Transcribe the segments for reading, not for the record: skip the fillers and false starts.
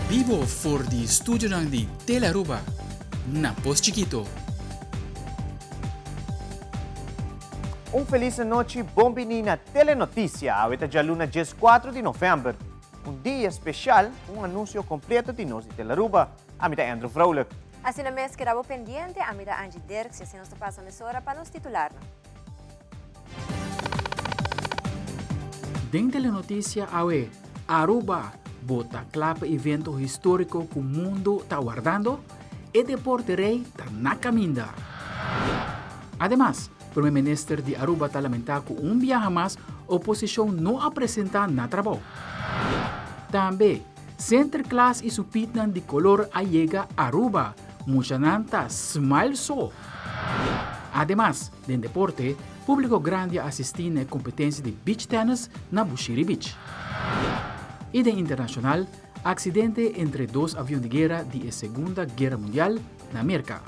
Bibo for di studionan di Telearuba na Pos Chikito. Un felis anochi, bon bini na Telenoticia. Awe ta djaluna 14 di november. Un dia special, un anuncio completo di nos di Telearuba. Ami ta Andrew Vrolijk. Asina mes keda bo pendiente, ami ta Angie Dirks y asina nos ta pasa mesora pa nos titularnan. Den Telenoticia awe, Aruba, bo ta kla pa evento historico cu mundo ta wardando? E deporte rey ta na caminda! Ademas, Prome Minister di Aruba ta lamenta cu un biaha mas oposicion no a presenta na trabou. Tambe, Sinterklaas y su pietnan di color a yega Aruba, muchanan ta smile so! Ademas, Den deporte, públiko grandi a asistí na e kompetensia di beach tennis na Bushiri Beach. I den internashonal, aksidente entre dos avion di guera di e Segunda Guera Mundial na Merka.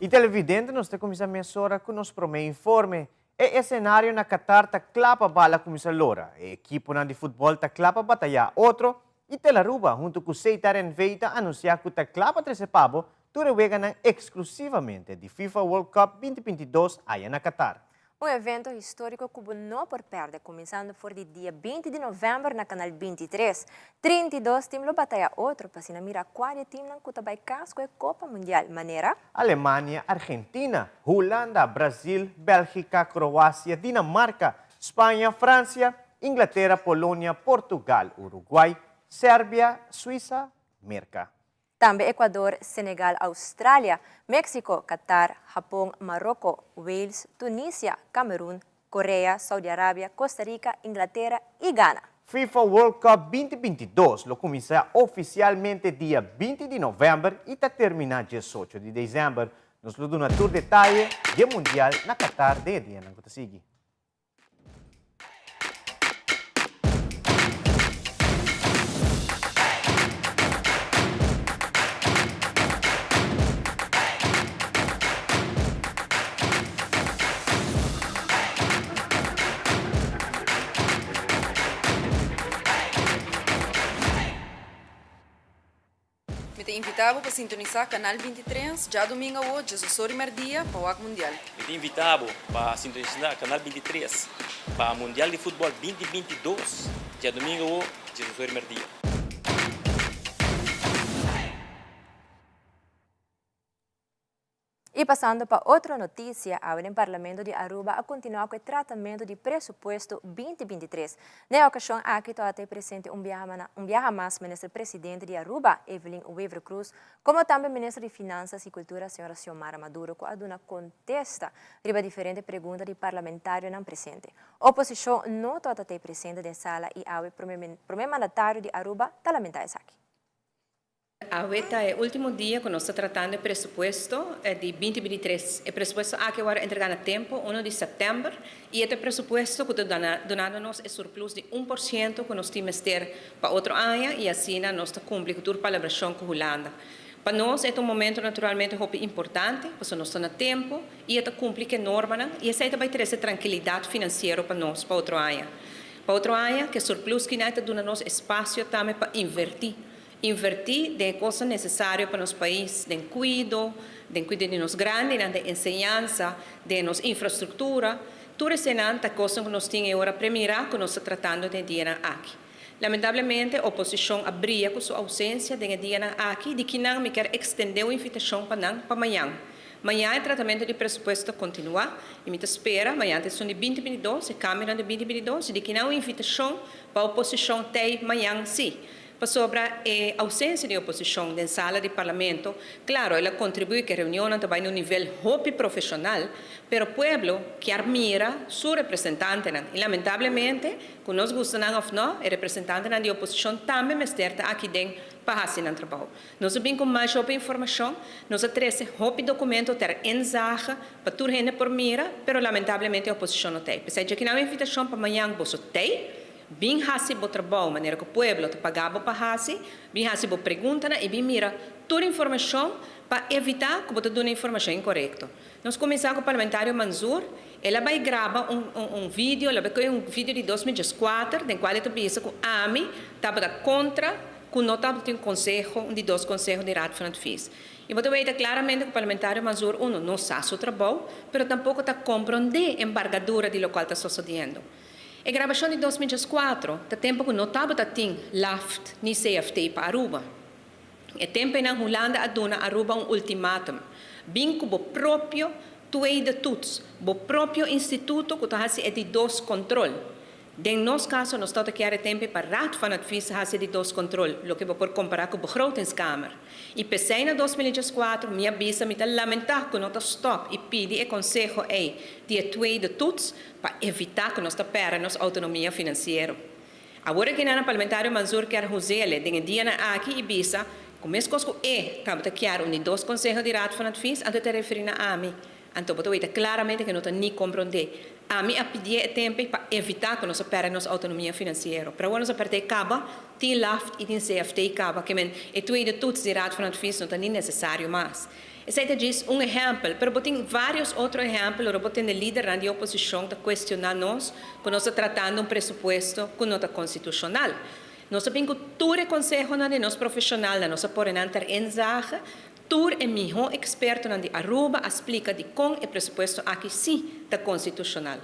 I televidente nos ta kuminsá mesora ku nos promé informe. E esenario na Qatar ta kla pa bala kuminsá lora. E ekiponan di futbòl ta kla pa batayá otro i Telaruba huntu ku Seitar NV ta anunsiá ku ta kla pa trese pa bo tur e weganan eksklusivamente di FIFA World Cup 2022 aya na Qatar. Un evento historico cu bo no por perde cuminsando for di dia 20 di november na Canal 23. 32 team lo bataya otro pa asina mira cua di e teamnan cu ta bay cas cu e Copa Mundial, manera. Alemania, Argentina, Hulanda, Brazil, Belgica, Croacia, Dinamarca, Spaña, Francia, Inglatera, Polonia, Portugal, Uruguay, Serbia, Suiza, Merca. Tambe Ecuador, Senegal, Australia, Mexico, Qatar, Japon, Maroko, Wales, Tunisia, Cameroon, Korea, Saudi Arabia, Costa Rica, Inglatera y Ghana. FIFA World Cup 2022 lo kuminsá ofisialmente dia 20 di novèmber i ta terminá 18 di desèmber. Nos lo duna tur detaye di e mundial na Qatar den e dianan ku ta sigui. Mi ta invitá bo pa sintonisá Canal 23 djadumingu awo djesosor di mèrdia pa wak Mundial. Mi ta invitá bo pa sintonisá Canal 23 pa Mundial di Futbòl 2022 djadumingu awo djesosor di mèrdia. Y pasando pa otro noticia, awe den Parlamento di Aruba a continua cu e tratamento di presupuesto 2023. Na e ocasion aki tabata e presente un biaha un biaha mas Minister Presidente di Aruba, Evelyn Wever-Croes, como tambe Minister di Finanzas y Cultura, Sra. Xiomara Maduro, cu a duna contesta riba diferente pregunta di parlamentarionan presente. Oposicion no tabata t'e presente den sala y awe Prome Mandatario di Aruba ta lamenta esaki. Awe ta e ultimo dia ku nos ta tratando e presupuesto di binti binti tres. E presupuesto aki a wòrdu entregá na tempu, uno di sèptèmber, i e ta e presupuesto ku ta dunando nos e surplus di un por siento ku nos tin mester pa otro aña i asina nos ta kumpli ku tur palabrashon ku Hulanda. Pa nos e ta un momento naturalmente hopi importante pasobra nos ta na tempu i e ta kumpli ku e normanan i esei ta bai trese trankilidat finansiero pa nos pa otro aña. Pa otro aña ku e surplus kina e ta duna nos espasio tambe pa invertí. Invertí den e kosnan nesesario pa nos pais, den kuido, den kuido di nos grandinan, den enseñansa, den nos infrastruktura. Tur esenan ta kosnan ku nos tin e ora premirá ku nos ta tratando den e dianan aki. Lamentablemente oposishon a bria ku su ousensia den e dianan aki, di kinan mi kier ekstendé un invitashon pa nan pa mañan. Mañan e tratamentu di presupuesto ta kontinuá i mi ta spera mañan ta esun di binti binti dos, e kambionan di binti binti dos, i di kinan un invitashon pa oposishon t'ei mañan sí. Pasobra e ausencia di oposicion den sala di Parlamento, claro el a contribui cu e reunionnan ta bay na un nivel hopi profesional, pero pueblo kier mira su representantenan y lamentablemente, cu nos gusta nan of no, e representantenan di oposicion tambe mester ta aki den pa haci nan trabao. Nos a bin cu mas hopi informacion, nos a trece hopi documento ter inzage pa tur hende por mira, pero lamentablemente e oposicion no t'ey. P'esey dje kinan un invitacion pa mañan boso t'ey. Bin hasi bo trabou manera ku pueblo ta paga bo pa hasi, bin hasi bo preguntanan i bin mira Tur informashon pa evitá ku bo ta duna informashon inkorekto. Nos kuminsá ku parlamentario Manzoor, el a bai graba un un video, el a bai kohe un video di 2014 den kual e ta bisa ku ami tabata kontra ku no tabatin un konseho, un di dos konseho di Raad van Advies. I bo ta weta klaramente ku parlamentario Manzoor uno no sa su trabou, pero tampoko ta komprondé embargadura di lokual ta sosodiendo. E grabashon di 2014 ta tempu ku no tabata tin LAFT ni CFT pa Aruba. E tempunan Hulanda a duna Aruba un ultimatum, bin ku bo propio tweede toets, bo propio instituto ku ta hasi e di dos kontrol. Den nos kaso nos tabata kier e tempu pa Raad van Advies hasi e di dos kontrol, loke bo por kompará ku Begrotingskamer. I p'esei na 2014 mi a bisa mi ta lamentá ku no ta stòp i pidi e konseho ei di e tweede toets pa evitá ku nos ta pèrdè nos outonomia finansiero. Awor aki nan parlamentario Manzoor kier huzele den e dianan aki y bisa cu mescos cu e tabata kier un di dos conseho di Raad van Advies anto e ta referi na ami. Anto bo ta weta claramente cu e no ta ni compronde. Ami a pidie e tempe pa evita cu nos a perde nos autonomia financiero. Pero awor nos a perde caba, tin LAFT y tin CFT caba, ke men e tweede toets di Raad van Advies no ta ni necesario mas. Esei ta djis un ehèmpel, pero bo tin vários otro ehèmpel ora bo tende lidernan di oposishon ta kuestioná nos ku nos ta tratando un presupuesto ku no ta konstitushonal. Nos a bin ku tur e konsehonan di nos profeshonalnan, nos a pone nan ter inzage, tur e mihó ekspertonan di Aruba a splika dikon e presupuesto aki sí ta konstitushonal.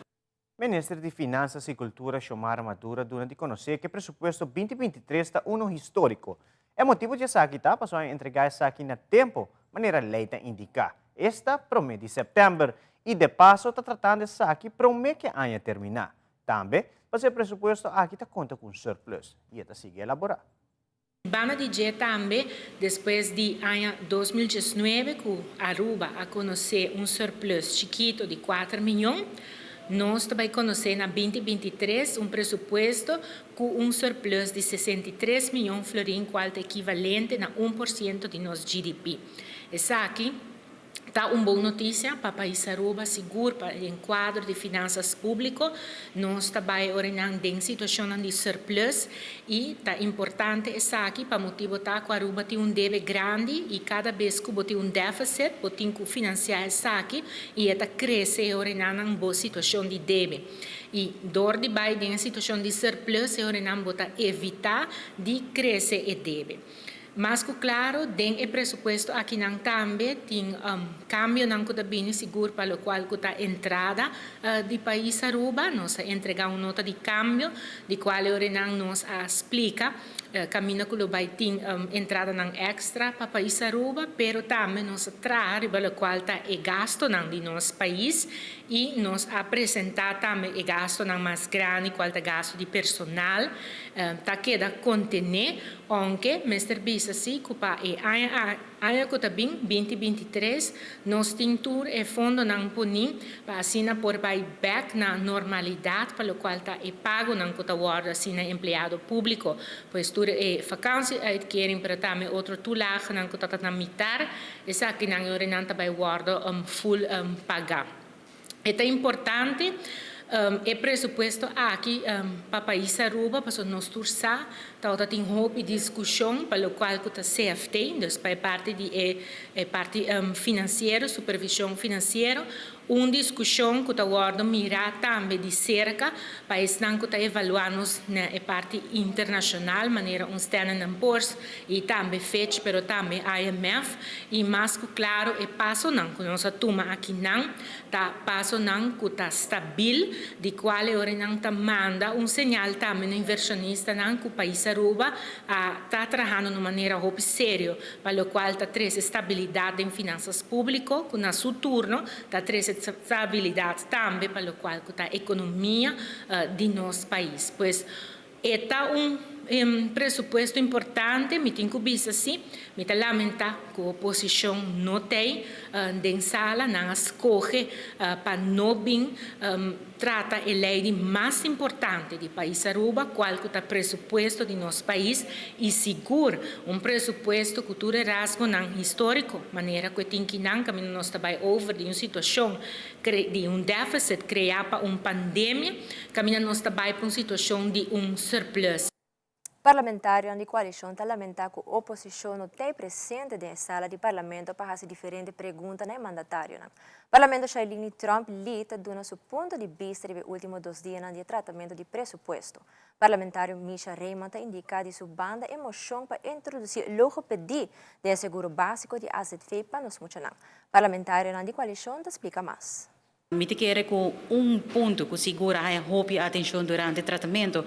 Minister di Finansas y Cultura Xiomara Maduro a duna di conoce cu e presupuesto 2023 ta uno historico. E motibo di esaki ta pasobra a entrega esaki na tempo, manera ley ta indica, esta prome di september, y de paso ta tratando esaki prome cu e aña termina. Tambe, pasobra e presupuesto aki ta conta cu un surplus, y e ta sigui elabora. Banda di dje tambe, despues di aña 2019 ku Aruba a konosé un surplus chikito di kuater miyon, nos ta bai konosé na 2023 un presupuesto ku un surplus di 63 miyon florin kual ta ekivalente na 1% di nos GDP. Esaki ta un bon noticia pa pais Aruba, sigur pa den cuadro di finanzas publico. Nos ta bay ora nan den situacionnan di surplus y ta importante esaki pa motibo ta cu Aruba tin un debe grandi y cada bes cu bo tin un deficit bo tin cu financia esaki y e ta crece e ora nan bo situacion di debe. Y door di bay den e situacion di surplus e ora nan bo ta evita di crece e debe. Mas ku klaro, den e presupuesto akinan tambe tin kambionan ku ta bini sigur pa lokual ku ta entrada di pais Aruba. Nos a entregá un nota di kambio di kual e orenan nos a splika kaminda ku lo bai tin entradanan èkstra pa pais Aruba, pero tambe nos a traha riba lokual ta e gastonan di nos pais i nos a presentá tambe e gastonan mas grandi kual ta gasto di personal ta keda kontené. Ounke mester bisa si ku pa e aña aña ku ta bin, 2023, nos tin tur e fondonan poní pa asina por bai bèk na normalidat pa lokual ta e pagonan ku ta wòrdu asina empleado públiko. Pues tur e vakantie-uitkering pero tambe otro toelagenan ku ta ta na mitar, esakinan e ora nan ta bai wòrdu ful pagá. E ta importante e presupuesto aki pa pais Aruba pasobra nos tur sa tabata tin hopi diskushon pa lokual ku ta CFT, dus pa e parti di e parti finansiero, supervishon finansiero, un diskushon ku ta wòrdu mirá tambe di serka pa esnan ku ta evaluá nos na e parti internashonal manera un Standard and Poor's i tambe Fitch pero tambe IMF i mas ku klaro e pasonan ku nos a tuma akinan ta pasonan ku ta stabil di kual e ora nan ta manda un señal tambe na invershonistanan ku pais Aruba a ta trahando na un manera hopi serio pa lokual ta trese stabilidat den finansas públiko ku na su turno ta trese stabilidat tambe pa lokual ku ta ekonomia di nos pais. Pues e ta un presupuesto importante, mi tin ku bisa si, mi ta lamentá ku oposishon no t'ei den sala, nan a skohe pa no bin trata e lei di mas importante di pais Aruba, kual ku ta presupuesto di nos pais i sigur un presupuesto ku tur e rasgonan históriko, manera ku e tin kinan kaminda nos ta bai over di un situashon di un deficit kreá pa un pandemia, kaminda nos ta bai pa un situashon di un surplus. Parlamentarionan di coalicion ta lamenta cu oposicion no ta presente den sala di parlamento pa haci diferente pregunta na mandatarionan. Parlamento Shailene Tromp Lee ta duna su punto di bista di ultimo 2 dianan di tratamento di presupuesto. Parlamentario Misha Raymond ta indica di su banda e mocion pa introduci logopedia den seguro basico di AZV pa nos muchanan. Parlamentarionan di coalicion ta splica mas. Mi ta kere cu un punto cu sigur a hopi atencion durante e tratamento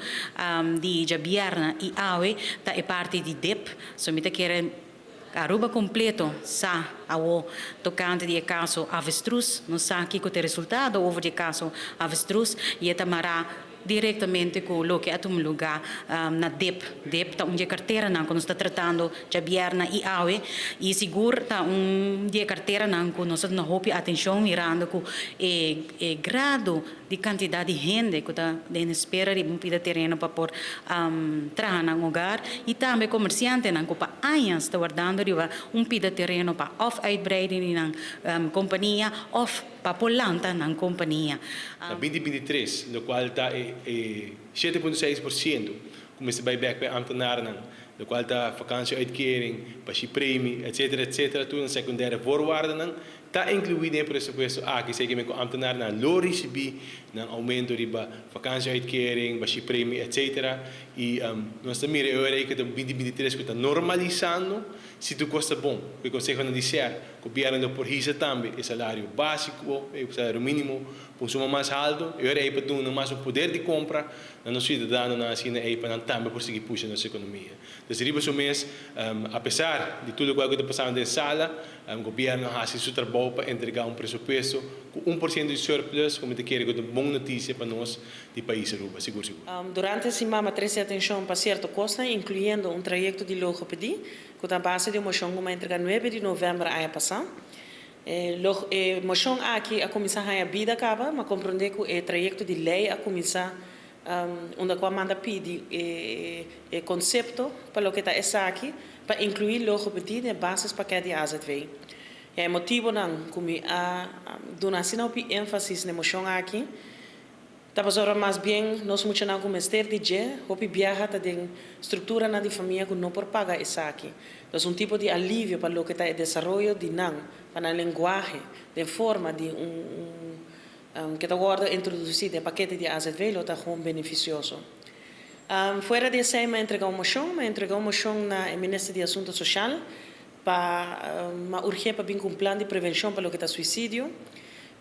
di diabierna y awe ta e parti di DIP. So mi ta kere Aruba completo sa awo tocante di caso Avestruz, no sa kico ta e resultado over di caso Avestruz y ta mara directamente cu loke a tuma luga na DIP. DIP ta un di carteranan cu nos ta tratando diabierna y awe y sigur ta un di carteranan cu nos ta hopi atencion mirando cu e grado di cantidad di hende cu ta den espera di un pida tereno pa por traha nan hogar y tambe comerciantenan cu pa aña ta wardando riba un pida tereno pa of uitbreiding nan compania of pa por lanta nan compania. Na 2023, locual ta 7,6%, cuminsa bay back pa ambtenaarnan, locual ta vakantieuitkering, premie, etc., etc., tur e secundaire voorwaarden, ta inclui den presupuesto aki, zeker cu ambtenaarnan lo ricibi un aumento di vakantieuitkering, premie, etc. Y nos tambe mira cu 2023 cu ta normalisando, si tur cos ta bon, e conseho nan di gobierno por hisa tambe e salario basico, e salario minimo, pa un suma mas halto, y ey pa duna mas un poder di compra na nos ciudadanonan asina ey pa tambe por sigui pusha nos economia. Anto, riba su mes, apesar di tur loke ta pasando den sala, gobierno a haci su trabou pa entrega un presupuesto cu 1% di surplus, como ta kere cu un bon noticia pa nos di pais Aruba, sigur sigur. Durante siman a trece atencion pa cierto cos, incluyendo un trayecto di logopedia, cu ta base di un mocion cu m'a entrega 9 di november aña pasa. E mocion aki a cuminsa haya bida caba, m'a comprende cu e trayecto di ley a cuminsa unda cu a manda pidi e concepto pa loke ta esaki, pa inclui logopedia den basispakket di AZV. E motibonan cu mi a duna asina enfasis na e mocion aki, ta pasobra mas bien nos muchanan cu mester di dje, hopi biaha ta den structuranan di famia cu no por paga esaki. Anto, un tipo di alivio pa loke ta e desaroyo di nan, pa nan lenguahe, di forma di un cu ta wordo introduci den pakete di AZV, lo ta gewoon beneficioso. Fuera di esey, m'a entrega un mocion, m'a entrega un mocion na Minister di Asunto Social pa urgi pa bin cu un plan di prevencion pa loke ta suicidio.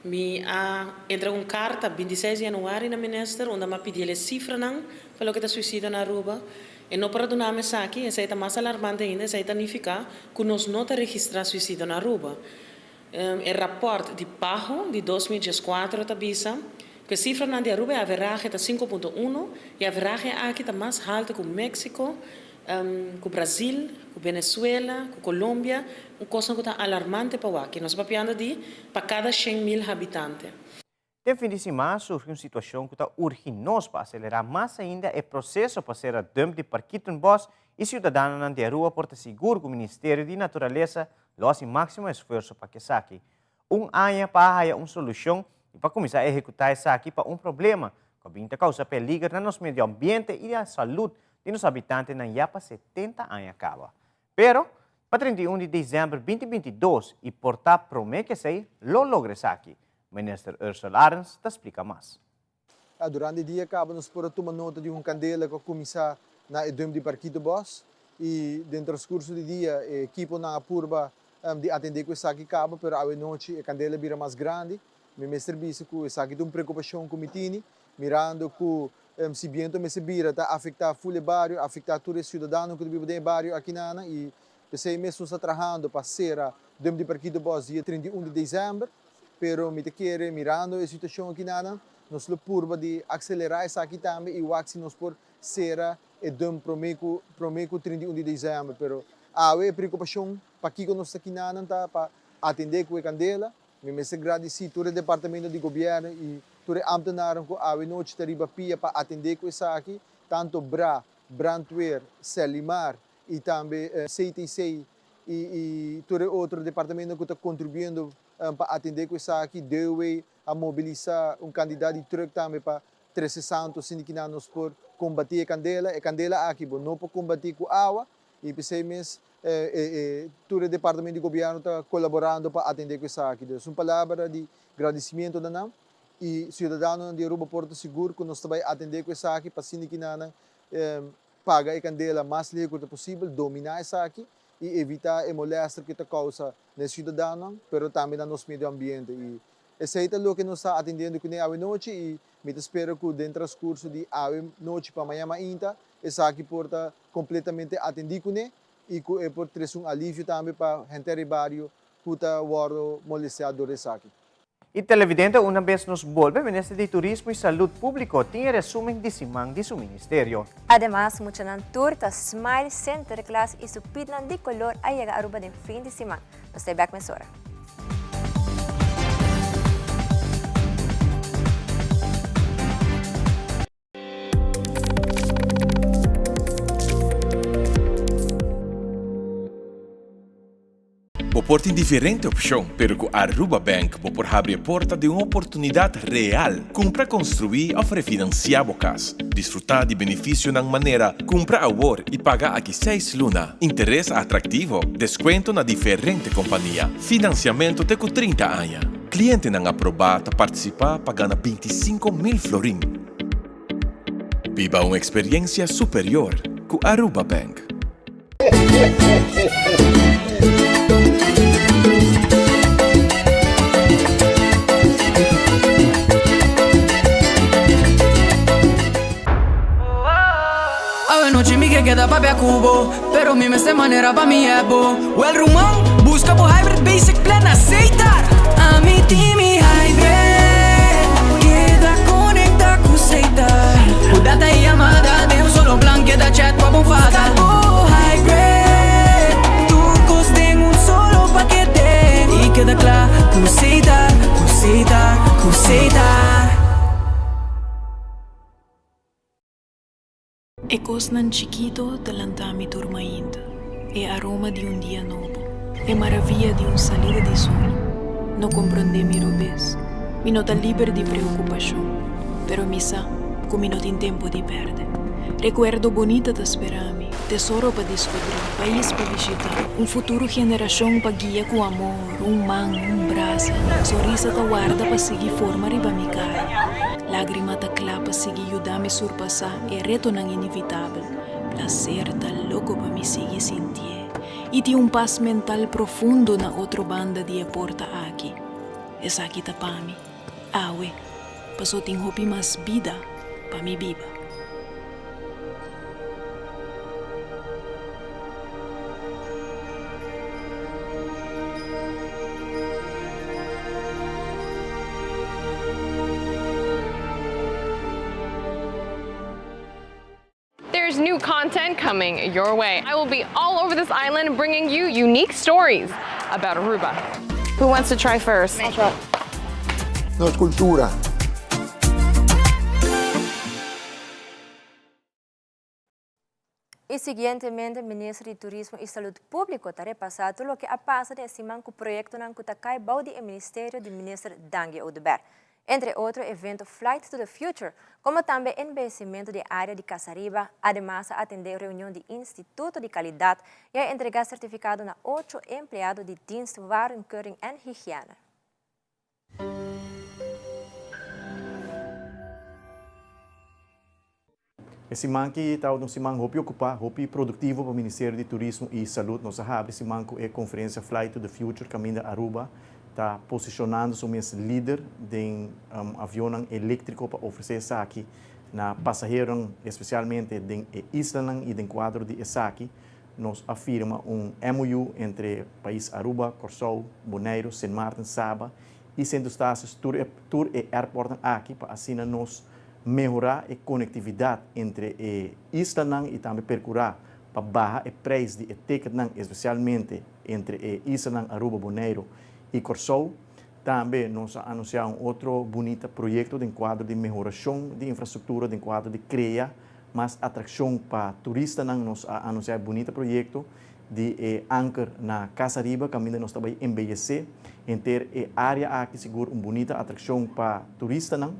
Mi a entrega un carta 26 di januari na minister, unda m'a pidi e cifranan pa loke ta suicidio na Aruba. E no por a duna mi esaki, esey ta mas alarmante ainda, esey ta significa cu nos no ta registra suicidio na Aruba. E rapport di PAHO di 2014 ta bisa cu e cifranan di Aruba, e average ta 5.1 y e average aki ta mas halto cu Mexico, cu Brasil, cu Venezuela, cu Colombia, un cos cu ta alarmante pa aki. Nos papiando di pa cada 100 mil habitante. Den fin di siman surgi un situacion cu ta urgi nos pa acelera mas ainda e proceso pa cera dump di Parkietenbos y ciudadanonan di Aruba por ta sigur cu Ministerio di Naturalesa lo haci maximo esfuerso pa cu esaki. Un aña pa haya un solucion y pa cuminsa ehecuta esaki pa un problema cu ta causa peliger na nos medio ambiente y na salud di nos habitantenan ya pa 70 aña caba. Pero, pa 31 di december 2022 y por ta prome cu esey, lo logra esaki. Minister Ursula Arends ta splica mas. Durante e dia caba nos por a tuma nota di un candela cu a cuminsa na e dump di Parkietenbos y den transcurso di dia e ekiponan a purba di atende cu esaki caba, pero anochi e candela a bira mas grandi. Mi mester bisa cu esaki ta un preocupacion cu mi tin, mirando cu si biento mester bira ta afecta full bario, afecta tur ciudadano cu ta biba den bario akinan y p'esey mes ta trahando pa cera dump di Parkietenbos dia 31 di december, pero mi ta kere mirando e situacion akinan, nos lo purba di acelera esaki tambe y wak si nos por cera e dump prome cu 31 di december, pero e preocupacion pa aki nos akinan ta pa atende cu e candela. Mi mester gradici tur departamento di gobierno y tur ambtenaar cu anochi ta riba pia pa atende cu esaki, tanto BRA, Brandweer, Selimar y tambe CTC y tur otro departamento cu ta contribuyendo pa atende cu esaki. DOW a mobilisa un cantidad di truck tambe pa trece santo, asina cu nos por kombatí e kandela. E kandela aki bo no por kombatí ku awa i p'esei mes e tur e departamento di gobièrnu ta kolaborando pa atendé ku esaki. Dus un palabra di gradisimiento na nan i siudadanonan di Aruba por ta sigur ku nos ta bai atendé ku esaki pa asina kinanan paga e kandela mas lihé ku ta posibel, dominá esaki i evitá e molèster ku e ta kousa na e siudadanonan pero tambe na nos medio ambiente. I esei ta loke nos ta atendiendo kuné awe nochi i mi ta spera ku den transkurso di awe nochi pa maña mainta esaki por ta kompletamente atendí kuné i ku e por trese un alivio tambe pa henter e bario ku ta wòrdu molestiá dor esaki. Y televidente una bes nos bolbe Minister di Turismo y Salud Publico tin e resumen di siman di su ministerio. Ademas muchanan tur ta smile Sinterklaas y su pitnan di color a yega Aruba den fin di siman. Nos ta e bek mesora. Bo por tin diferente opshon, pero ku Aruba Bank bo por habri e porta di un oportunidat real. Kumpra, konstruí òf refinansiá bo kas. Disfrutá di benefisionan manera kumpra awor i paga aki seis luna, interes atraktivo, deskuento na diferente kompania, finansiamentu te ku 30 aña. Klientenan aprobá ta partisipá pa gana 25,000 florin. Biba un eksperiencia superior ku Aruba Bank. Awe nochi mi ke keda papia ku bo Pero mi mester manera pa mi ebo Well ruman, buska bo hybrid basic plan na Setar Ami tin mi hybrid Keda konekta ku Setar Ku data i yamada den un solo plan Keda chat pa bo fada Buska bo hybrid Tur kos den un solo pakete I keda kla ku Setar, ku Setar, ku Setar. E kosnan chikito ta lanta mi tur mainta, e aroma di un dia nobo, e maravia di un salida di sol. No komprondé mi robes, mi no ta liber di preokupashon, pero mi sa ku mi no tin tempu di pèrdè. Rekuerdo bonita ta spera mi, tesoro pa diskubrí, pais pa bishitá, un futuro generashon pa guia ku amor, un man, un brasa, sonrisa ta warda pa sigui forma riba mi kara. Lágrima ta kla pa sigui yuda mi surpasá e retonan inevitabel. Plaser ta loko pa mi sigui sintié i tin un pas mental profundo na otro banda di e porta aki. Esaki ta pa mi, awe, paso tin hopi mas bida pa mi biba. There's new content coming your way. I will be all over this island bringing you unique stories about Aruba. Who wants to try first? Nos cultura. Y siguientemente Minister di Turismo y Salud Publico ta repasa tur loke a pasa den e siman cu proyectonan cu ta cay bou di e ministerio di Minister Dangui Oduber. Entre otro evento Flight to the Future, como tambe embeyecimento di e area di Casariba, ademas a atende reunion di Instituto di Calidad y a entrega certificado na ocho empleado di Dienst Warenkeuring en Hygiëne. E siman ki tabata un siman hopi okupá, hopi produktivo pa Ministerio di Turismo i Salud. Nos a habri siman ku e konferensia Fly to the Future kaminda Aruba ta posishonando su mes lider den avionnan eléktriko pa ofresé esaki na pasaheronan, espesialmente den e islanan i den kuadro di esaki nos a firma un MOU entre pais Aruba, Kòrsou, Boneiru, Sint Maarten, Saba i Sint Eustatius tur e tur e airportnan aki pa asina nos Mehorá e konektividat entre e islanan i tambe perkurá pa baha e preis di e ticketnan espesialmente entre e islanan Aruba, Boneiru i Kòrsou. Tambe nos a anunsiá un otro bunita proyekto den kuadro di mehorashon di infrastruktura den kuadro di krea mas atrakshon pa turistanan. Nos a anunsiá e bunita proyekto di e anker na Casa Riba kaminda nos ta bai embeyesé henter e área aki sigur un bunita atrakshon pa turistanan.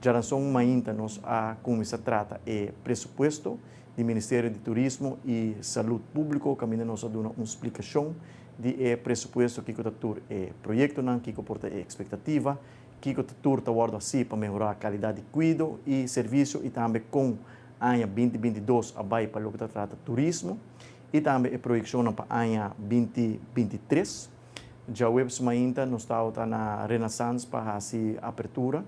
Djaranson mainta nos a cuminsa trata e presupuesto di Ministerio di Turismo y Salud Publico caminda nos a duna un splicacion di e presupuesto kico ta tur e proyectonan, kico por ta e expectativa, kico ta tur ta wordo haci pa mehora calidad di cuido y servicio y tambe con aña 2022 a bay pa loke ta trata turismo y tambe e proyeccionnan pa aña 2023. Djaweps mainta nos tabata na Renaissance pa haci apertura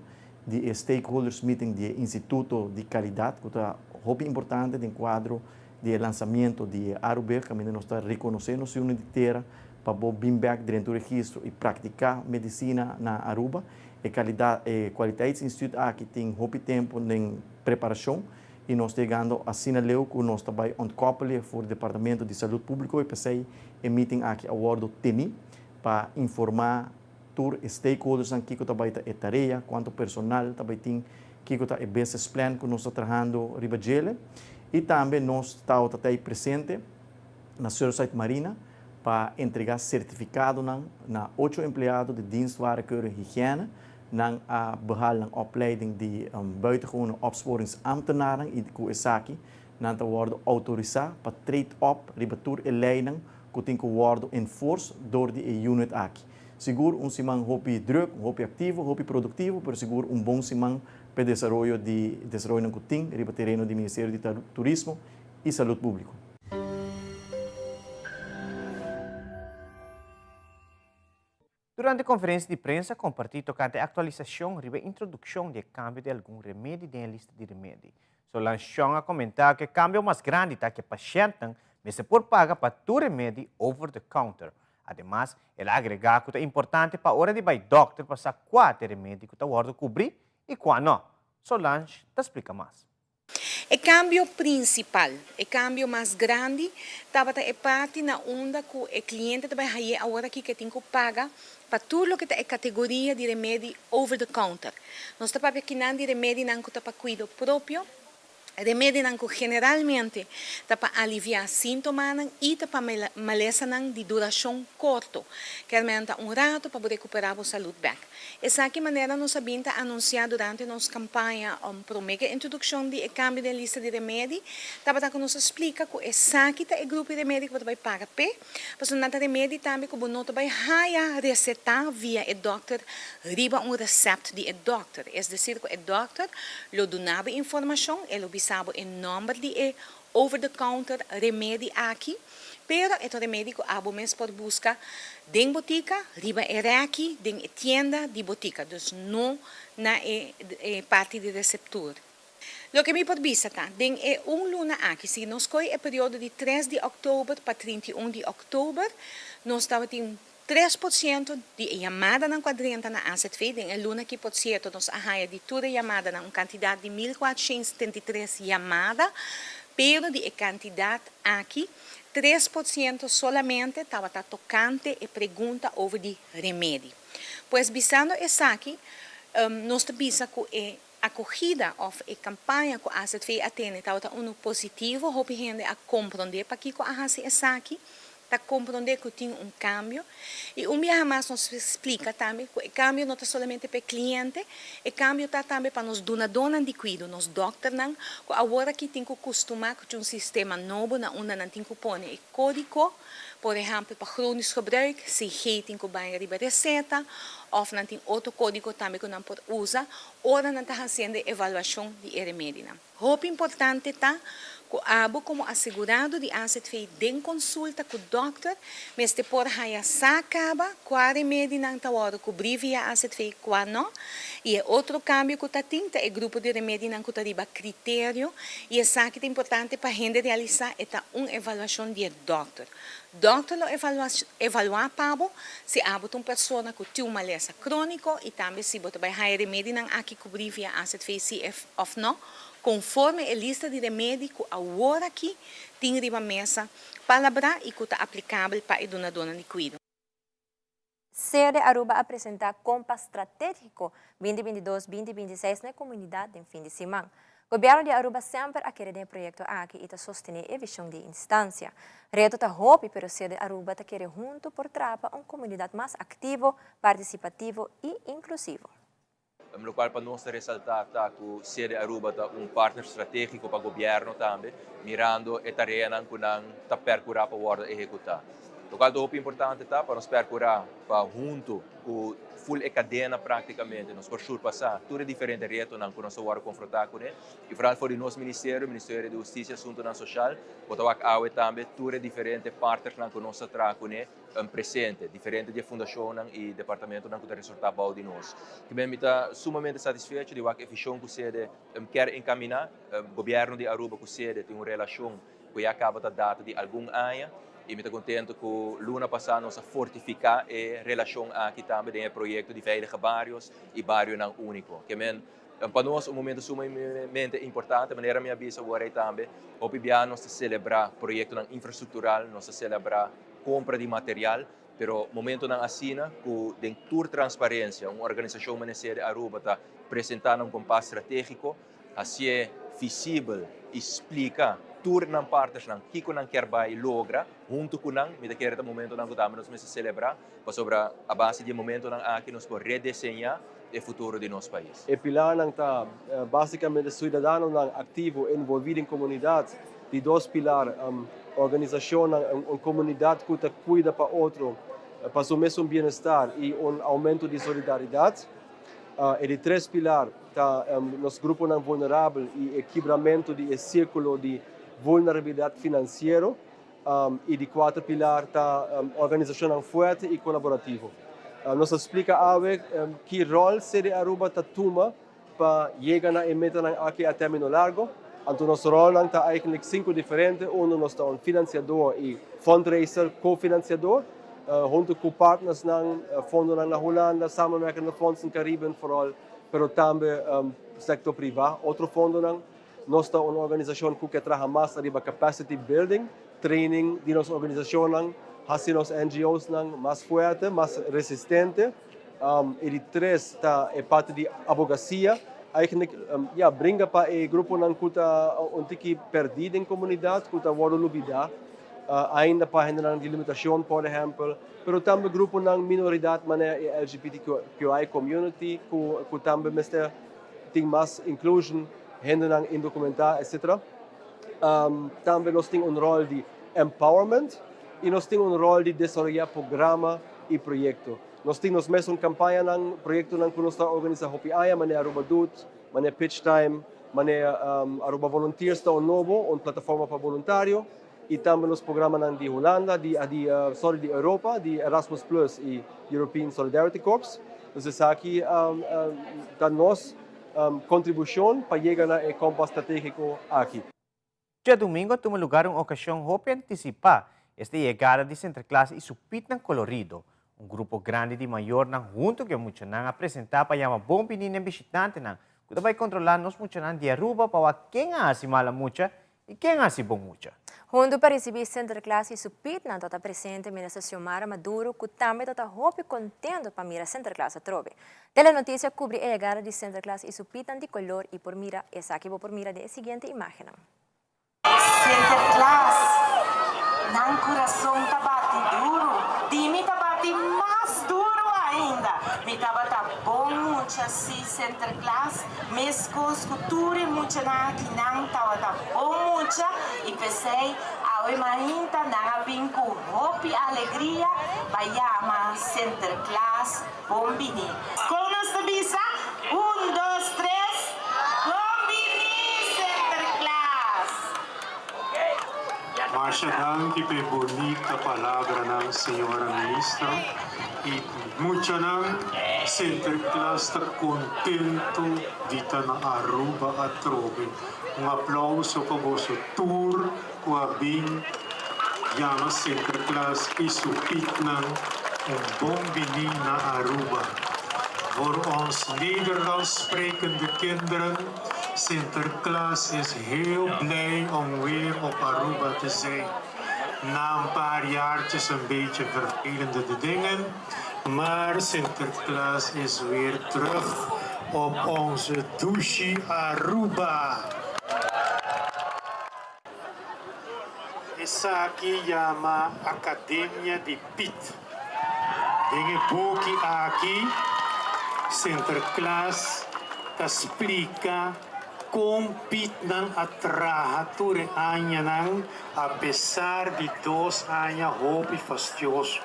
di e stakeholders meeting di e Instituto di Calidad cu ta hopi importante den cuadro di e lanzamiento di e Aruberg caminda nos ta reconoce nos yunan di tera pa bo bin bek drenta un registro y practica medicina na Aruba. E calidad e kwaliteitsinstituut aki tin hopi tempo den preparacion y nos ta yegando asina leu cu nos ta bay ontkoppelje for Departamento di Salud Publico y pesey e meeting aki a wordo teni pa informa tur e stakeholdersnan kiko ta bay ta e tarea, cuanto personal ta bay tin, kiko ta e business plan cu nos ta trahando riba djele y tambe nos tawata ta presente na Surfside Marina pa entrega certificadonan na ocho empleado di Dienst Warenkeuring Hygiëne. Nan a behaal nan opleiding di buitengewone opsporingsambtenaren y cu esaki nan ta wordo autorisa pa treed op riba tur e leynan cu tin cu wordo enforce door di e unit aki. Sigur un siman hopi druk, hopi activo, hopi productivo, pero sigur un bon siman p'e desaroyo di desaroyonan cu tin riba tereno di Ministerio di Turismo y Salud Publico. Durante konferensia di prensa kompartí tokante aktualisashon riba e introdukshon di e kambio di algun remedi den e lista di remedi. Solange Chong a komentá ku e kambio mas grandi ta ku e pashèntnan mester por paga pa tur remedi over the counter. Ademas, el a agregá ku ta importante pa ora di bai dòkter pa sa kua ta e remedi ku ta wòrdu kubrí i kua nò. Solange ta splika mas. E cambio principal, e cambio mas grandi, tabata e parti na unda cu e cliente ta bay haye awor aki cu e tin cu paga pa tur loke ta e categoria di remedi over the counter. Nos ta papia kinan di remedinan cu ta pa cuido propio, remedinan cu generalmente ta pa alivia sintomanan y ta pa malesanan di duracion corto, kermen ta un rato pa bo recupera bo salud bek. Esaki manera nos a bin ta anunsiá durante nos kampaña promé ku e introdukshon di e kambio den lista di remedi, tabata ku nos a splika ku esaki ta e grupo di remedi ku bo ta bai paga p'e, pasobra nan ta remedi tambe ku bo no ta bai haya resetá via e dòkter riba un resèpt di e dòkter. Es desir ku e dòkter lo duna bo informashon, e lo bisa bo e nòmber di e over the counter remedi aki, pero e ta un remedi ku abo mes por buska den botika, riba e rèki, den e tienda di botika, dus no na e parti di reseptur. Loke mi por bisa ta, den e un luna aki, si nos kohe e periodo di tres di òktober pa 31 di òktober, nos tabatin 3% di e yamadanan ku a drenta na AZV den e luna aki por sierto nos a haya di tur e yamadanan un kantidat di 1473 yamada, pero di e kantidat aki 3% solamente tabata tokante e pregunta over di remedi. Pues bisando esaki nos ta bisa ku e akogida òf e kampaña ku AZV a tene tabata unu positivo, hopi hende a komprondé pakiko a hasi esaki, ta komprondé ku tin un kambio i un biaha mas nos splika tambe ku e kambio no ta solamente pa e kliente, e kambio ta tambe pa nos dunadónan di kuido, nos dòkternan ku awor aki tin ku kustumá ku un sistema nobo na unda nan tin ku pone e kódigo, por ehèmpel pa chronisch gebruik, CG tin ku bai riba reseta òf nan tin otro kódigo tambe ku nan por usa ora nan ta hasiendo e evaluashon di e remedinan. Hopi importante ta ku abo komo asegurado di AZV den konsulta ku dòkter mester por haya sa kaba kua remedinan ta wòrdu kubrí via AZV i kua nò. I e otro kambio ku ta tin ta e grupo di remedinan ku ta riba kriterio i esaki ta importante pa hende realisá e ta un evaluashon di e dòkter. Dòkter lo evaluá pa bo si abo ta un persona ku tin un malesa króniko i tambe si bo ta bai haña remedinan aki kubrí via AZV si òf nò, konforme e lista di remedi ku awor aki tin riba mesa palabrá i ku ta aplikabel pa e dunadónan di kuido. Sede Aruba a presenta Kompas Strategico 2022, 2026 na e comunidad den fin di siman. Gobierno di Aruba semper a kere den e proyecto aki y ta sostene e vision di e instancia. Reto ta hopi pero Sede Aruba ta kere hunto por traha pa un comunidad mas activo, participativo y inclusivo. Locual pa nos ta resalta ta cu Sede Aruba ta un partner strategico pa gobierno tambe, mirando e tareanan cu nan ta percura pa wordo ehecuta. Locual ta hopi importante ta pa nos percura pa hunto cu full e cadena practicamente nos por surpasa tur e diferente retonan cu nos ta wordo confronta cune y vooral for di nos ministerio, Ministerio di Husticia y Asuntonan Social, bo ta wak awe tambe tur e diferente partnersnan cu nos ta traha cune presente, diferente di e fundacionnan y departamentonan cu ta resorta bao di nos. Kimen mi ta sumamente satisfecho di wak e vision cu sede kier encamina. Gobierno di Aruba cu sede tin un relacion cu ya caba ta data di algun aña y mi ta contento cu luna pasa nos a fortifica e relacion aki tambe den e proyecto di Veilige Barrios y Barionan Unico. Kimen pa nos un momento sumamente importante, manera mi a bisa awor ey tambe, hopi bia nos ta celebra proyectonan infrastructural, nos ta celebra compra di material, pero momentonan asina cu den tur transparencia un organisacion manera Sede Aruba ta presenta na un compas strategico, hacié visibel y splica tur nan partnersnan kico nan kier bay logra hunto cu nan, mi ta kere ta momentonan cu tambe nos mester celebra, pasobra a base di e momentonan aki nos por redeseña e futuro di nos pais. E pilarnan ta basicamente ciudadanonan activo envolvi den comunidad, di dos pilar organisacionnan, un comunidad cu ta cuida pa otro pa su mesun bienestar y un aumento di solidaridad. E di tres pilar ta nos gruponan vulnerabel y e kibramento di e circulo di vulnerabilidad financiero. Y di cuater pilar ta organisacionnan fuerte y colaborativo. Nos a splica awe ki rol CD Aruba ta tuma pa yega na e metanan aki a termino largo. Anto nos rolnan ta eigenlijk cinco diferente. Uno nos ta un financiador y fundraiser, co-financiador, hunto cu partnersnan, fondonan na Hulanda, samenwerkende fondsen Cariben vooral, pero tambe sector priva, otro fondonan. Nos ta un organisacion cu ke traha mas ariba capacity building, training di nos organisacionnan, haci nos NGOsnan mas fuerte, mas resistente. E di tres ta e parti di abogacia, eigenlijk ya bringa pa e gruponan cu ta un tiki perdi den comunidad, cu ta wordo lubida ainda pa hendenan di limitacion por ehempel, pero tambe gruponan minoridad manera e LGBTQI community cu tambe mester tin mas inclusion, hendenan indocumentá, etc. Tambe nos tin un rol di empowerment y nos tin un rol di desaroyá programa y proyecto. Nos tin nos mesun campañanan, proyectonan cu nos ta organisa hopi aña, manera Aruba Doet, manera Pitch Time, manera Aruba Volunteers ta un nobo, un plataforma pa boluntario, y tambe nos programanan di Hulanda, di di sorry di Europa, di Erasmus Plus y European Solidarity Corps. Entonces esaki ta nos contribucion pa yega na e kompas strategico aki. Djadumingo a tuma lugar un ocasion hopi anticipa, esta e yegada di Sinterklaas y su pitnan colorido. Un grupo grandi di mayornan hunto cu e muchanan a presenta pa yama bon bini n'e bishitantenan cu ta bay controla nos muchanan di Aruba pa wak ken a haci mala mucha y ken a haci bon mucha. Hunto pa ricibi Sinterklaas y su pitnan ta ta presente Minister Xiomara Maduro cu tambe ta ta hopi contento pa mira Sinterklaas atrobe. Telenoticia cubri e yegada di Sinterklaas y su pitnan di color y por mira esaki bo por mira den e siguiente imagennan. Sinterklaas, nan kurason ta bati duru, di mi ta bati mas duru ainda. Mi tabata bon mucha, sí, Sinterklaas, meskos ku tur e muchanan akinan tabata bon mucha i p'esei awe mainta nan a bin ku hopi alegria pa yama Sinterklaas Bon bini. Kon nos ta bisa? Un, dos, tres, Bon bini Sinterklaas! Masha danki p'e bunita palabranan señora ministro y muchanan. Sinterklaas ta contento di ta na Aruba atrobe. Un aplauso pa boso tur cu a bin yama Sinterklaas y su pietnan un bon bini na Aruba. Voor ons Nederlands sprekende kinderen, Sinterklaas is heel blij om weer op Aruba te zijn. Na een paar jaartjes een beetje vervelende de dingen, maar Sinterklaas is weer terug op onze dushi Aruba. Esaki yama Academia di Piet. Den e buki aki Sinterklaas ta splika kon Pietnan a traha tur e añanan apesar di dos aña hopi fastioso.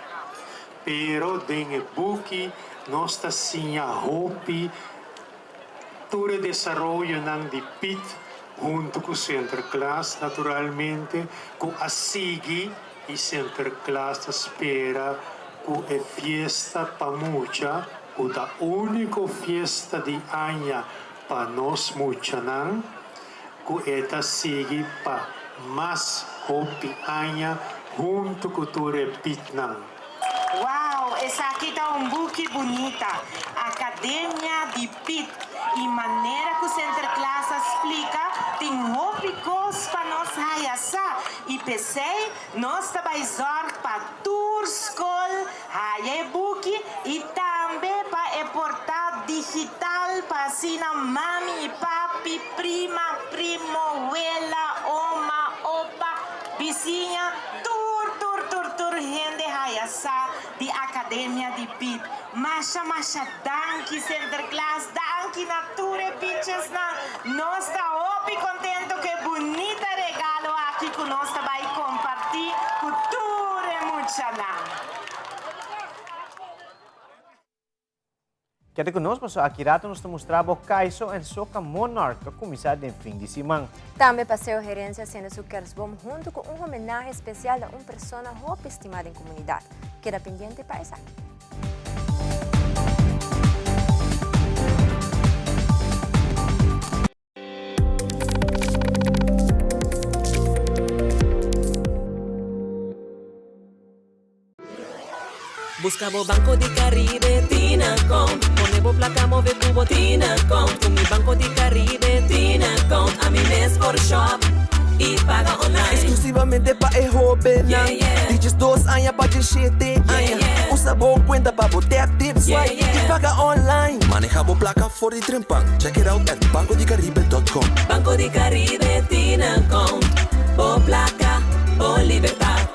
Pero den e buki nos ta siña hopi tur e desaroyonan di Piet huntu ku Sinterklaas naturalmente ku a sigui i Sinterklaas ta spera ku e fiesta pa mucha ku ta úniko fiesta di aña pa nos muchanan ku e ta sigui pa mas hopi aña huntu ku tur e Pietnan. Wow, esaki ta un buki bunita! Academia di Piet. Y manera cu Sinterklaas a splica, tin hopi cos pa nos haya sa y p'esey nos ta bay zorg pa tur scol haya e buki y tambe pa e por ta digital pa asina mami y papi, prima, primo, wela, oma, opa, bisiña, tur tur tur tur hende haya sa di Academia di Piet. Masha masha danki Sinterklaas, danki na tur e pichesnan. Nos ta hopi contento cu e bunita regalo aki cu nos ta bay comparti cu tur e muchanan. Keda ku nos pasobra aki rato nos ta mustra bo Kaiso en Soca Monarch a kuminsá den fin di siman. Tambe Paseo Herencia haciendo su kerstboom hunto cu un homenahe especial na un persona hopi estima den comunidad. Keda pendiente pa esaki. Busca bo Banco di Caribe, Tinacom. Pone bo placa, move cu bo Tinacom. Cu mi Banco di Caribe, Tinacom. Ami mes por shop y paga online. Exclusivamente pa e hobennan. Di 12 aña pa 17 aña. Usa bo cuenta pa bo tap, tip, swipe y paga online. Maneha bo placa for di trempan. Check it out at bancodicaribe.com. Banco di Caribe, Tinacom. Bo placa, bo libertad.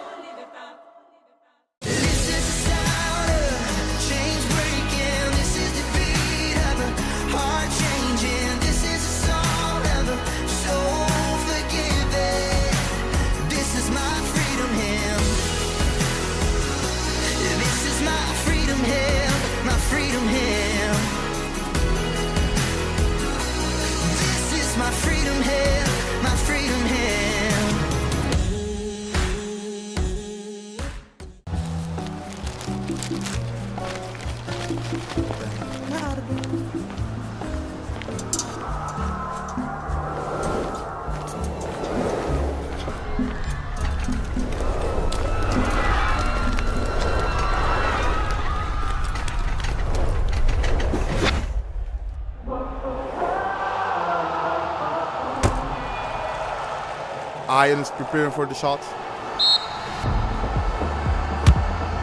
Ian is preparing for the shot.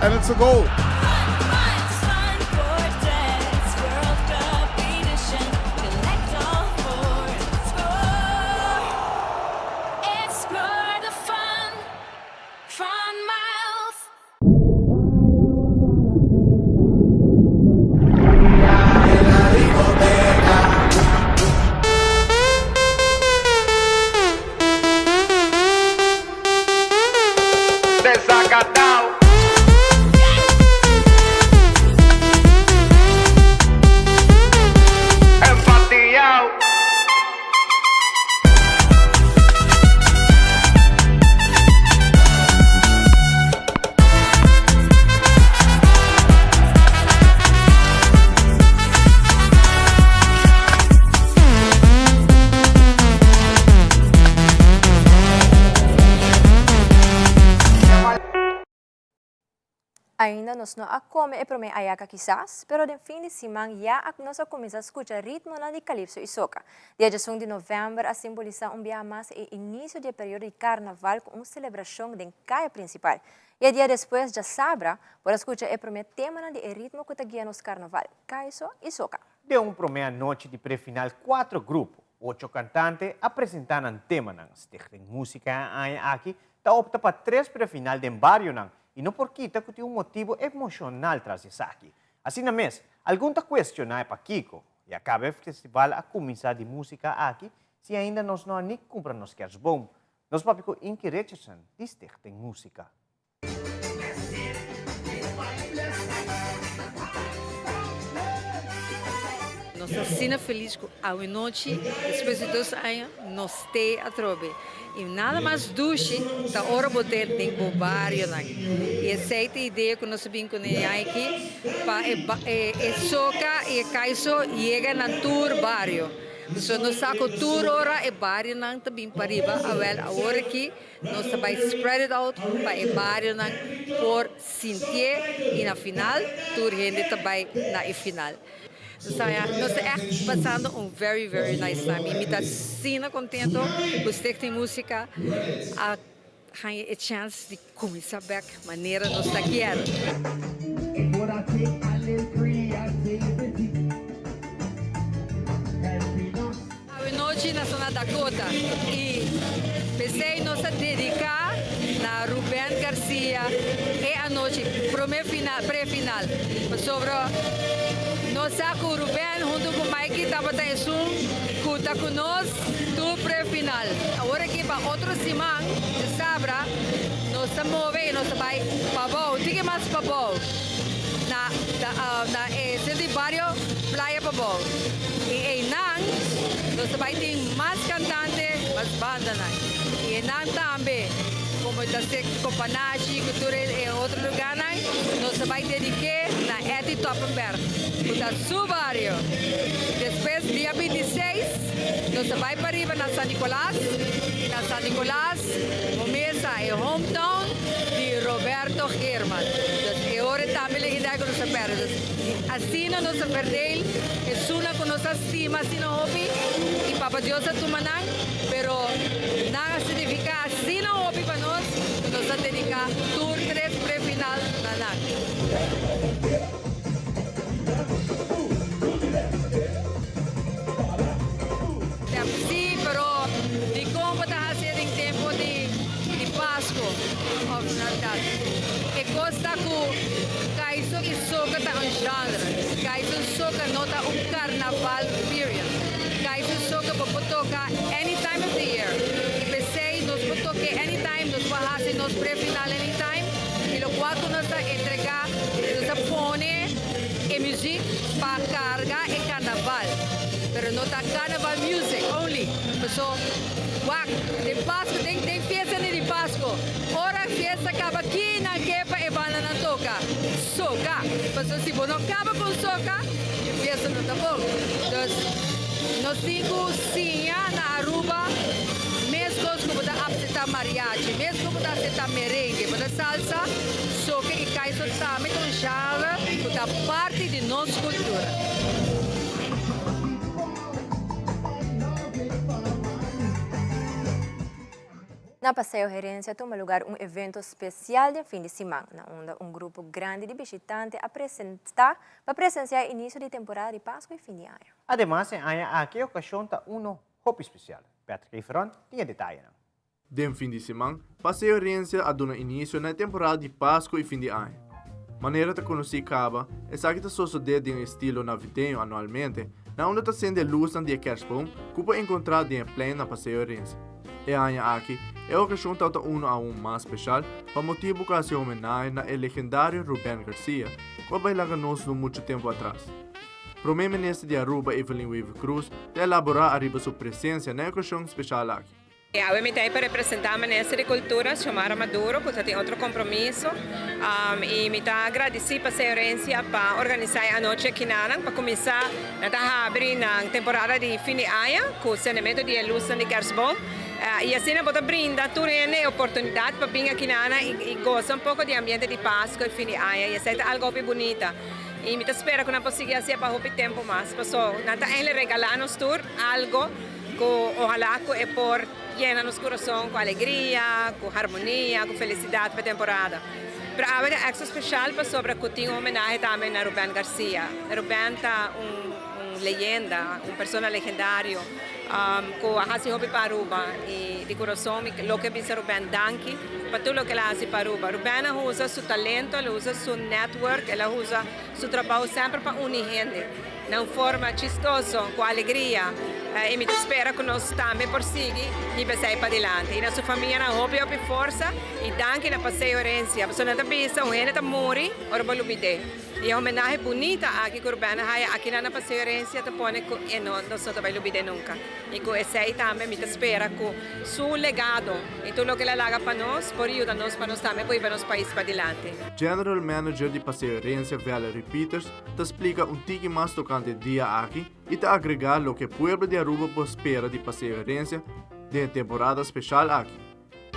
And it's a goal. Ainda nos no a come e prome ayaca kisas, pero den fin di siman ya a nos a cuminsa scucha ritmonan di calypso y soca. Dia djesun di november a simbolisa un biaha mas e inicio di e periodo di carnaval cu un celebracion den caya principal. Y e dia despues djasabra por a scucha e prome temanan di e ritmo cu ta guia nos carnaval, caiso y soca. Den un prome anochi di prefinal cuatro grupo, ocho cantante a presenta nan temanan. Stichting Musica e aña aki ta opta pa tres prefinal den barionan y no por kita cu tin un motibo emocional tras di esaki. Asina mes, Algun ta cuestiona e pakico y a caba e festival a cuminsa di musica aki si ainda nos no a ni cumpra nos kerstboom. Nos papia cu Inky Richardson di Stichting Musica. Nos ta asina felis ku awenochi, despues di dos aña, nos te atrobe. I nada mas dushi ta ora bo te den bo barionan. I esei ta e idea ku nos a bin kuné aki pa e soka i e kaiso yega na tur bario. Pasobra nos sa ku tur ora e barionan ta bin pariba, awèl awor aki Nos ta bai spread it out pa e barionan por sintié i na final tur hende ta bai na e final. Nos ta nos ta ègt pasando un very very nice time i mi ta asina kontento ku Stichting Musica a haña e chèns di kuminsá bèk manera nos ta kier. Awenochi na zona Dakota y p'esey nos a dedica na Ruben Garcia e anochi prome final, pre final, pasobra nos sa cu Ruben hunto cu Mikey tabata esun cu ta cu nos tur pre final. Awor aki pa otro siman di sabra nos ta move y nos ta bay pabou, tiki mas pabou na na e centro di bario Playa Pabou. I einan nos ta bai tin mas kantante, mas bandanan. I einan tambe, komo ta ser Kopanashi ku tur e otro lugánan, nos ta bai dedik'é na Etty Toppenberg, ku ta su bario. Despues dia 26 nos ta bai pariba na San Nicolas, i na San Nicolas bo mesa e hometown di Roberto Geerman. Dus e ora tambe legendario ku nos ta pèrdè. Dus Asina nos a verdeel esunnan ku nos a stima asina hopi i Papa Dios a tuma nan, pero nan a signifiká asina hopi pa nos ku nos a dediká tur tres prefinal na nan. Sí, pero dikon bo ta hasi e den tempu di Pasku òf Navidad? E kos ta ku Kaiso i soca ta un genre. Kaiso i soca no ta un carnaval period. Kaiso i soca bo por toca any time of the year. I p'esei nos por toke anytime, nos por hasi nos pre-final anytime. I locual cu nos ta entrega, nos ta pone e muziek pa carga e carnaval. Pero no ta carnaval music only. Paso wak den Pasco, den den fiesta ni di Pasco. Ora fiesta caba ki nan ke pa e bandanan toca? Soca. Pasobra si bo no caba con soca, e fiesta no ta bon. Dus nos tin cu siña na Aruba mescos cu bo ta acepta mariachi, mescos cu bo ta acepta merengue, bo ta salsa, soca y caiso tambe ta un genre cu ta parti di nos cultura. Na Paseo Herencia tuma lugar un evento special den fin di siman, na unda un grupo grandi di bishitante a presenta pa presencia e inicio di temporada di Pasco y fin di aña. Ademas e aña aki e ocasion ta uno hopi special. Patrick Eferon tin e detayenan. Den fin di siman, Paseo Herencia a duna inicio na e temporada di Pasco y fin di aña. Manera ta conoci caba, esaki ta sosode den e estilo navideño anualmente, na unda ta sende lusnan di e kerstboom cu por encontra den e plein na Paseo Herencia. E aña aki, e okashon tabata unu aun mas speshal pa motibu ku a hasi homenahe na e legendario Ruben Garcia, ku a bai laga nos no muchu tempu atras. Prome Minister di Aruba Evelyn Wever-Croes ta elaborá ariba su presensia na e okashon speshal aki. Awe mi ta ei pa representá Minister di Kultura, Xiomara Maduro, ku ta tin otro kompromiso i mi ta gradisí pa Seorencia pa organisá e anochi akinanan pa kuminsá Nan ta habri nan temporada di fin di aña ku sendementu di e lusnan di Kerstboom i asina bo ta brinda tur hende e oportunidat pa bin aki nana i gosa un poko di ambiente di Pasku i fin di aña i esei ta algo hopi bunita i mi ta spera ku nan por sigui hasié pa hopi tempu mas paso nan ta eindelijk regalá nos tur algo ku ohalá ku e por yena nos kurason ku alegria, ku harmonia, ku felisidat pa e temporada. Pero awe ta extra special pasobra cu tin un homenahe tambe na Ruben Garcia. Ruben ta un un leyenda, un persona legendario cu a haci hopi pa Aruba y di curason mi lo ke bisa Ruben danki. pa tur loke el a hasi pa Aruba. Ruben a usa su talento, el a usa su network, el a usa su trabou semper pa uni hende na un forma chistoso, cu alegria y mi ta spera cu nos tambe por sigui hiba esey padilanti. Y na su famianan hopi hopi forsa y danki na Paseo Herencia pasobra nan ta bisa un hende ta muri ora bo lubid'é. Y e homenahe bunita aki cu Ruben a haya akinan na Paseo Herencia ta pone cu e no nos no ta bay lubid'é nunca. Y cu esey tambe mi ta spera cu su legado y tur loke el a laga pa nos por yuda nos pa nos tambe por hiba nos pais padilanti. General Manager di Paseo Herencia Valerie Pieters ta splica un tiki mas tocante e dia aki y ta agrega loke pueblo di Aruba por spera di Paseo Herencia den e temporada special aki.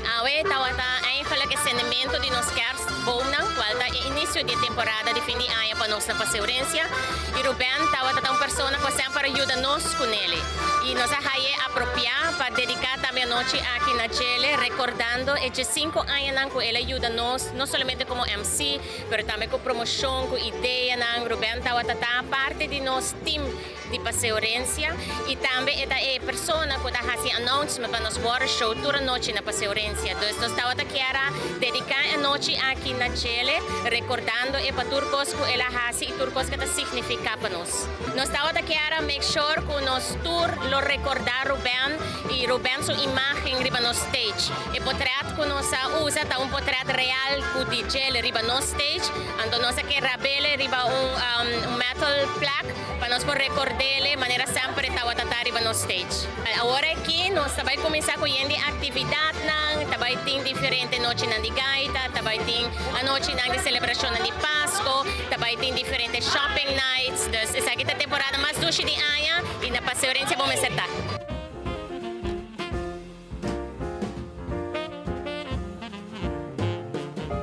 Awe tawata eigenlijk e sendemento di nos kerstboomnan, cual ta e inicio di e temporada di fin di aña pa nos na Paseo Herencia. Y Ruben tawata ta un persona cu a semper a yuda nos cu nele. Y nos a haye apropia pa dedica tambe anochi aki na djele, recordando e diescinco añanan cu el a yuda nos, no solamente como MC, pero tambe cu promocion, cu ideanan. Ruben tawata ta parti di nos team di Paseo Herencia y tambe e ta e persona cu ta haci announcement pa nos water show tur anochi na Paseo Herencia. Dus nos tawata kier a dedica e anochi aki na djele recordando e pa tur cos cu el a haci y tur cos cu e ta significa pa nos. Nos tawata kier a make sure cu nos tur lo recorda Ruben y Ruben su imagen riba nos stage. E potret cu nos a usa ta un potret real cu di djele riba nos stage, anto nos a kier rabele riba un metal plaque Pa nos por recordele manera semper e tawata ta riba nos stage. Awor aki nos ta bay cuminsa cu yen di actividadnan, ta bay tin diferente nochinan di gaita, ta bay tin anochinan di celebracionnan di Pasco, ta bay tin diferente shopping nights. Dus esaki ta temporada mas dushi di aña y na Paseo Herencia bo mester ta.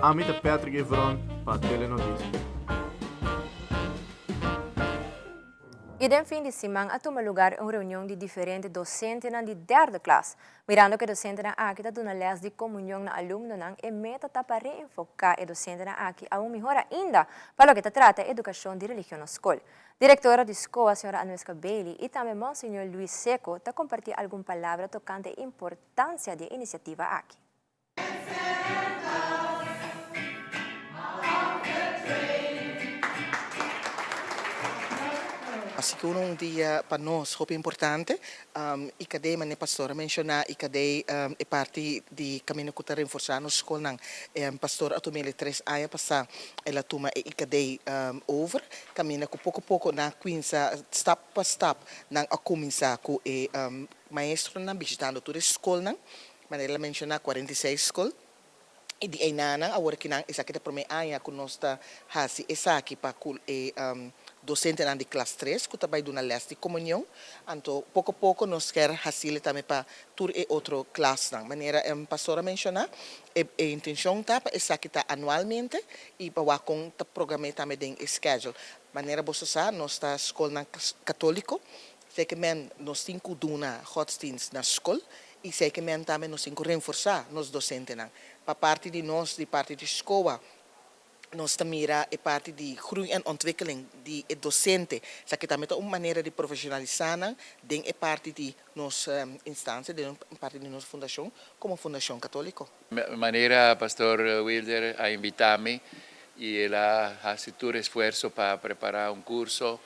Ami ta Patrick Evron pa Telenoticia. Y den fin di siman a tuma lugar un reunion di diferente docentenan di derde klas. Mirando cu e docentenan aki ta duna les di comunion na alumnonan, e meta ta pa reenfoca e docentenan aki aun mihor ainda pa loke ta trata e educacion di religion na scol. Directora di SCOA, Sra. Anuesca Bailey, y tambe Monseñor Luis Seco ta comparti algun palabra tocante e importancia di e iniciativa aki. Sigur un dia pa nos hopi importante y cadey manera pastor a menciona y cadey e parti di caminda cu ta renforsa nos scolnan. Pastor a tuma el e tres aña pasa el a tuma e IKD over caminda cu poco poco nan a cuinsa stap pa stap nan a cuminsa cu e maestronan bishitando tur e scolnan. Manera el a menshoná, 46 skol i di einanan awor aki nan esaki ta promé aña ku nos ta hasi esaki pa ku e dosentenan di klas tres ku ta bai duna lès di komunion. Anto poko poko nos ker hasile tambe pa tur e otro klasnan. Manera pastor a menshoná e e intenshon ta pa esaki ta anualmente i pa wak kon ta program'é tambe den e schedule. Manera boso sa nos ta skolnan katóliko Seke men nos tin ku duna godsdienst na skol i seke men tambe nos tin ku renforsá nos dosentenan. Pa parti di nos, di parti di SCOA, nos ta mira e parti di groei en ontwikkeling di e dosente. Esaki tambe ta un manera di profeshonalisá nan den e parti di nos instansia, den e parti di nos fundashon komo Fundashon Katóliko. Manera Pastor Wilder a invitá mi i el a hasi tur esfuerso pa prepará un kurso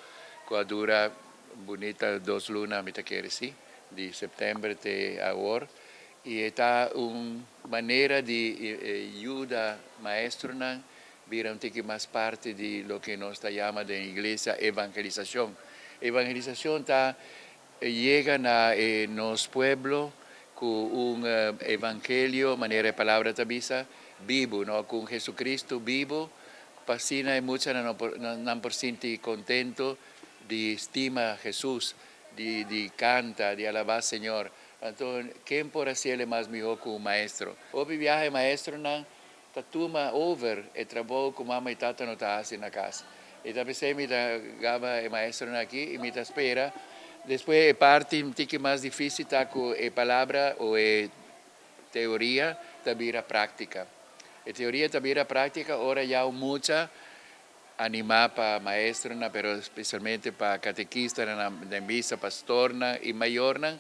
ku a dura bunita dos luna, mi ta kere si, di sèptèmber te awor. I e ta un manera di yuda maestronan bira un tiki mas parti di loke nos ta yama den iglesia evangelisashon. Evangelisashon ta yega na e nos pueblo ku un evangelio, manera e palabra ta bisa, bibu, no? Ku un Jesucristo bibu, pa asina e muchanan no por, nan por sinti contento di stima Jesus, di di canta, di alaba Señor. Anto, ken por haciele mas miho ku un maestro? Hopi biaha e maestronan ta tuma over e trabou ku mama i tata no ta hasi na kas. I ta p'esei mi ta gaba e maestronan aki i mi ta spera despues e parti un tiki mas difisil ta ku e palabra o e teoria ta bira práktika. E teoria ta bira práktika ora ya un mucha animá pa maestronan pero spesialmente pa katekistanan den misa, pastornan i mayornan,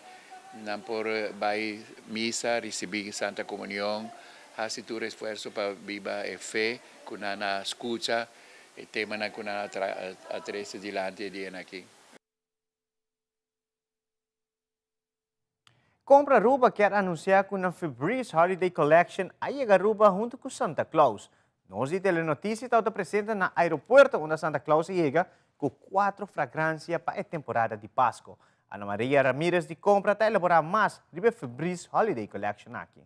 nan por bai misa, risibí Santa Komunion. hasi tur esfuerso pa biba e fe ku nan a skucha, e temanan ku nan a trese dilanti e dianan aki. Compra Aruba kier anuncia cu nan Febreze Holiday Collection a yega Aruba hunto cu Santa Claus. Nos di Telenoticia tabata presente na aeropuerto unda Santa Claus a yega cu cuatro fragrancia pa e temporada di Pasco. Ana Maria Ramirez di Compra ta elabora mas riba e Febreze Holiday Collection aki.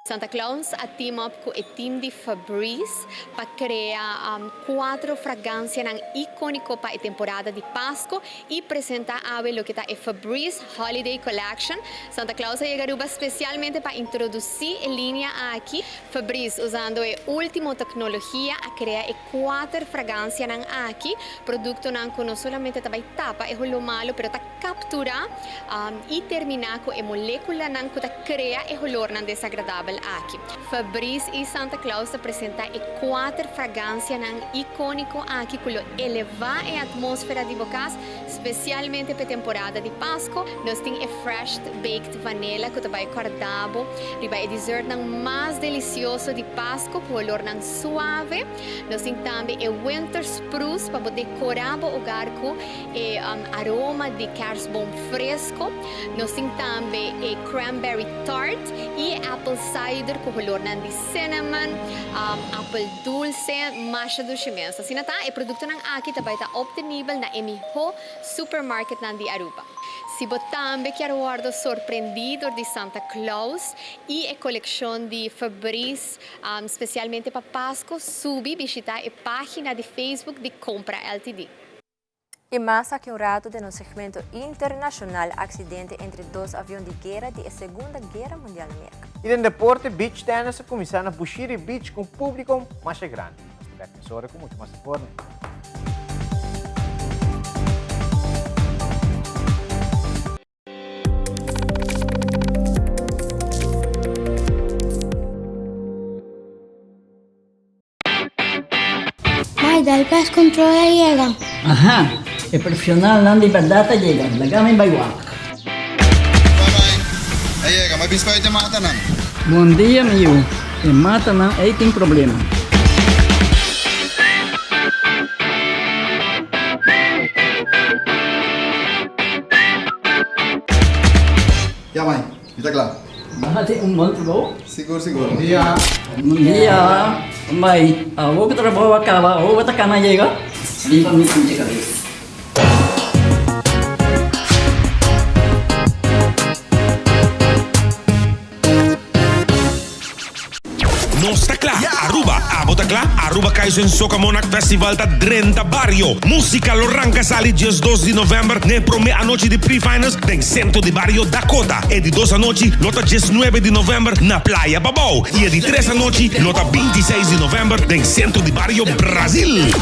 Santa Claus a team up cu e team di Febreze pa crea cuatro fragancianan iconico pa e temporada di Pasco y presenta awe loke ta e Febreze Holiday Collection. Santa Claus a yega Aruba specialmente pa introduci e linea aki. Febreze, usando e ultimo tecnologia, a crea e cuater fragancianan aki, productonan cu no solamente ta bay tapa e holo malo, pero ta captura y termina cu e moleculanan cu ta crea e holornan desagradabel aki. Febreze y Santa Claus ta presenta e cuater fragancianan iconico aki cu lo eleva e atmosfera di bo cas, specialmente p'e temporada di Pasco. Nos tin e Fresh Baked Vanilla cu ta bay corda bo riba e dessertnan mas delicioso di Pasco cu holornan suave. Nos tin tambe e Winter Spruce pa bo decora bo hogar cu e aroma di kerstboom fresco. Nos tin tambe e Cranberry Tart y e Apple Cider cu holornan di cinnamon, apel dulce, masha dushi mes. Asina ta, e productonan aki ta bay ta obtenibel na e miho supermarketnan di Aruba. Si bo tambe kier wordo sorprendi dor di Santa Claus y e coleccion di Febreze specialmente pa Pasco, subi bishita e pagina di Facebook di Compra Ltd. Y mas aki un rato den nos segmento internacional accidente entre dos avion di guera di e Segunda Guera Mundial na Merca. Y den deporte, beach tennis a cuminsa na Bushiri Beach cu un publico masha grandi. Nos ta bek mesora cu mucho mas informe. Mai, dal pest control a yega. Aha, e profesionalnan di berdad a yega, laga mi bai wak. Bye bye, a yega, mi a bisa bai te matanan. Bon dia mi yu, e matanan ei tin problema. Ya mai, mi ta kla. Bo hasi un bon trabou. Sigur sigur. Bon dia. Bon dia. Mai, awor ku trabou a kaba, awor bo ta kana yega? Bin pa mi pinche kabes. Nos ta kla! Aruba, abo ta kla? Aruba Kaizen Soca Monarch Festival ta drenta bario! Musica lo ranca sali 12 di november n'e prome anochi di pre-finals den Centro di Bario Dakota. E di dos anochi lo ta 19 di november na Playa Pabou y e di tres anochi lo ta 26 di november den Centro di Bario Brazil.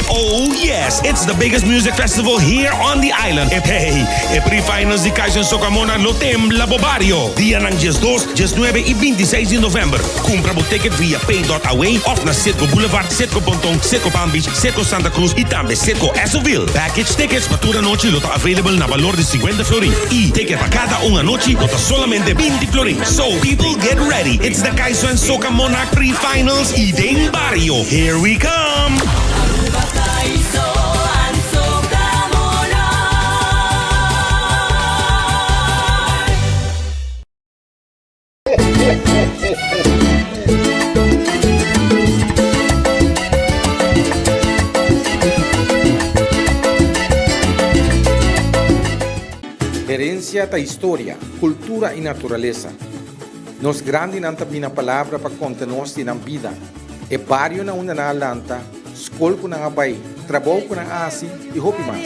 Oh yes, it's the biggest music festival here on the island. Hey, e pre-finals di Kaizen Soca Monarch lo tembla bo bario! Dianan 12, 19 y 26 di november. Cumpra bo ticket via pay.away of na Citgo Boulevard, Citgo Ponton, Citgo Palm Beach, Citgo Santa Cruz y tambe Citgo Essoville. Package tickets pa tur anochi lo ta available na balor di 50 florin y ticket pa cada un anochi lo ta solamente 20 florin. So people get ready, it's the Kaiso and Soca Monarch Pre-Finals y den Bario, here we come! Aruba Kaiso and Soca Monarch. Herencia ta historia, cultura y naturalesa. Nos grandinan ta bina palabra pa conta nos di nan bida, e bario na unda nan a lanta, scol cu nan a bay, trabou cu nan a haci y hopi mas.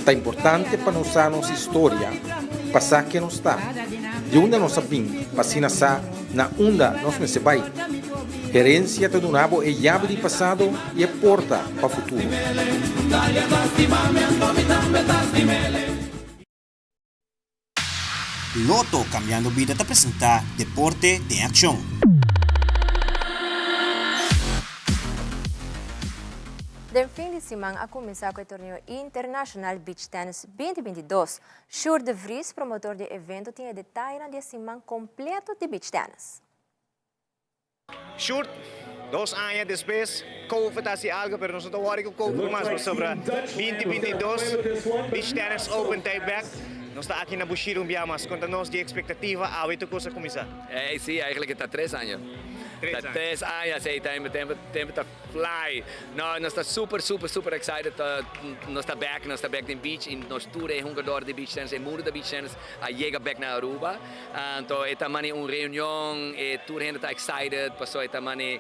Ta importante pa nos sa nos historia pa sa ken nos ta. Di unda nos a bin pa asina sa na unda nos mester bai. Herencia ta duna bo e yabi di pasado y e porta pa futuro. Lotto Cambiando Bida ta presenta Deporte den Accion. Den fin di siman a cuminsa cu e torneo internacional Beach Tennis 2022. Sjoerd de Vries, promotor di e evento, tin e detayenan di e siman completo di beach tennis. Sjoerd, dos aña despues, Covid a hasi algo, pero nos no ta worry ku Covid mas pasobra 2022 Beach Tennis Open ta e bek. Nos ta aki na Bushiri un bia mas. Konta nos di e ekspektativa awe tur kos a kuminsá. Ey, sí, eigenlijk e ta tres aña. Tres Ta tres aña, sí, tempo, tempo, tempo ta fly. No, nos ta super, super, super excited. Nos ta bek, nos ta bek den beach y nos tur e hungador di beach tennis, e mundo di beach tennis a yega bek na Aruba. Anto e ta mane un reunion, e tur hende ta excited paso e ta mane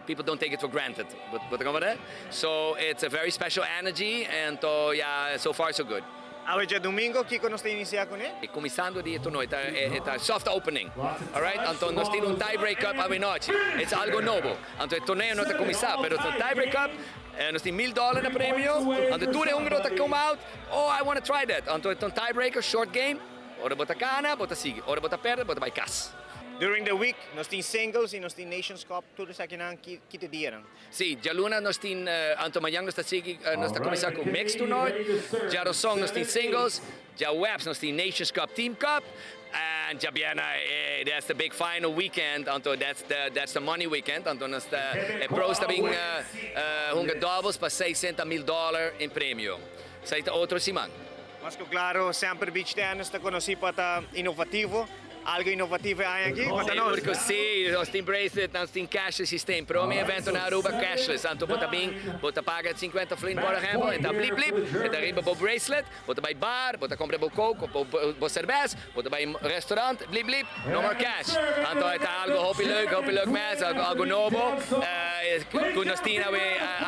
people don't take it for granted. Bo ta comprende? So it's a very special energy anto ya so far so good. Awe djadumingo kiko nos ta inicia cune? Cuminsando di e torneo e ta soft opening alright anto nos tin un tie break cup awe nochi it's algo nobo anto e torneo no ta cuminsa pero ta tie break cup nos tin mil dollar na premio anto tur e hungador ta come out oh I wanna try that anto e ta un tie breaker short game. Ora bo ta gana, bo ta sigui. Ora bo ta perde, bo ta bai kas. During the week nos tin singles y nos tin Nations Cup, tur esakinan ki ta dianan? Sí, djaluna nos tin, anto mañan nos ta sigui, nos ta cuminsa cu mixed toernooi, djaroson nos tin singles, djaweps nos tin Nations Cup Team Cup, and djabièrnè that's the big final weekend, anto that's the that's the money weekend, anto nos ta, e pros ta bin hunga doubles pa seisenta mil dollar in premio. Esaki ta otro siman. Mas ku klaro, semper Beach Tennis ta konosí pa ta inovativo. Algu inovativo e aña aki? Konta nos. Sigur ku sí. Nos tin bracelet, nos tin cashless systeem. Prome evento na Aruba cashless. Anto bo ta bin, bo ta paga sinkuenta flin por ehempel, e ta blip blip, e ta riba bo bracelet, bo ta bai bar, bo ta kumpra bo coke of bo serbes, bo ta bai restaurant, blip blip, no more cash. Anto e ta algu hopi leuk, hopi leuk mes, algu nobo ku nos tin awe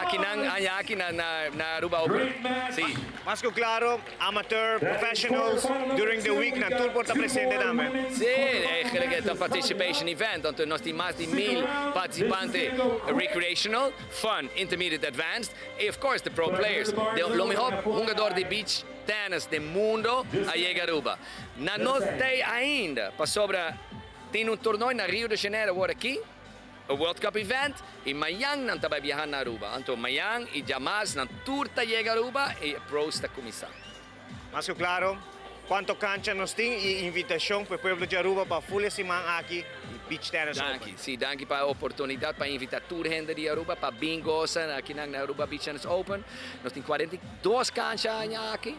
akinan, aña aki na Aruba Open. Sí. Mas ku klaro, amateur, professionals, during the week nan tur por ta presente tambe. Sí, eigenlijk e ta un participation event, anto nos tin mas di mil participante recreational, fun, intermediate, advanced y of course the pro players. De lo mihor hungador di beach tennis den mundo a yega Aruba. Nan no t'ey ainda pasobra tin un tornooi na Rio de Janeiro awor aki. E World Cup event y mañan nan ta bay biaha na Aruba. Anto mañan y djamars nan tur ta yega Aruba y e pros ta cuminsa. Mas cu claro, cuanto cancha nos tin y invitacion pa e pueblo di Aruba pa full e siman aki di Beach Tennis Open. Danki, si danki pa e oportunidad pa invita tur hende di Aruba pa bin goza aki nan na Aruba Beach Tennis Open. Nos tin 42 cancha aña aki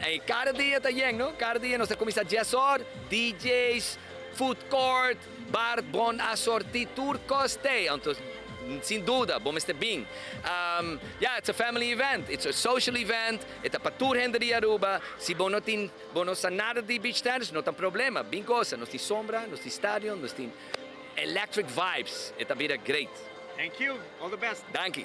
y cada dia ta yen no, cada dia nos ta cuminsa dies or, DJ's, food court, Bar bon asorti tur cos tey, anto sin duda bo mester bin. Ya, it's a family event, it's a social event, e ta pa tur hende di Aruba. Si bo no tin, bo no sa nada di beach tennis, no ta un problema, bin gosa. Nos tin sombra, nos tin stadion, nos tin electric vibes, e ta bira great. Thank you, all the best. Danki.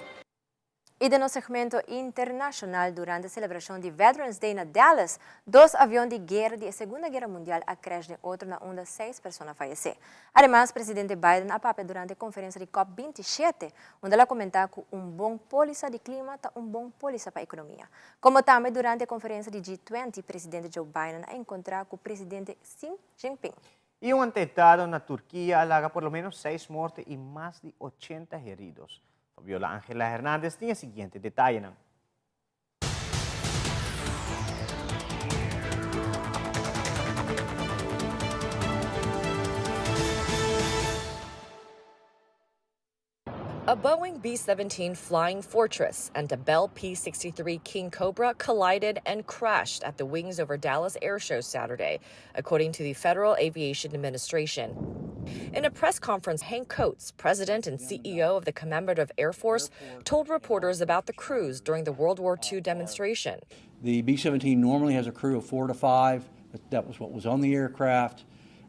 I den nos segmento internashonal durante selebrashon di Veterans Day na Dallas, dos avion di guera di e Segunda Guera Mundial a crash den otro na unda seis persona fayesé. Ademas, presidente Biden a papia durante e konferensia di cop 27, unda el a komentá ku un bon pólisa di klima ta un bon pólisa pa ekonomia. Komo tambe durante e konferensia di G20, presidente Joe Biden a enkontrá ku presidente Xi Jinping. I un atentado na Turkia a laga por lo menos seis morto i mas di ochenta heridos. Fabiola Angela Hernandez tin e siguiente detayenan. A Boeing B 17 Flying Fortress and a Bell P 63 King Cobra collided and crashed at the Wings Over Dallas Air Show Saturday, according to the Federal Aviation Administration. In a press conference, Hank Coates, president and CEO of the Commemorative Air Force, told reporters about the crews during the World War II demonstration. The B 17 normally has a crew of four to five. That was what was on the aircraft.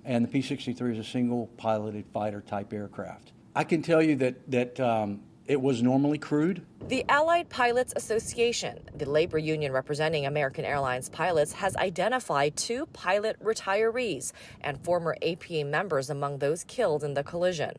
And the P 63 is a single piloted fighter type aircraft. I can tell you that, that um, it was normally crewed. The Allied Pilots Association, the labor union representing American Airlines pilots, has identified two pilot retirees and former APA members among those killed in the collision.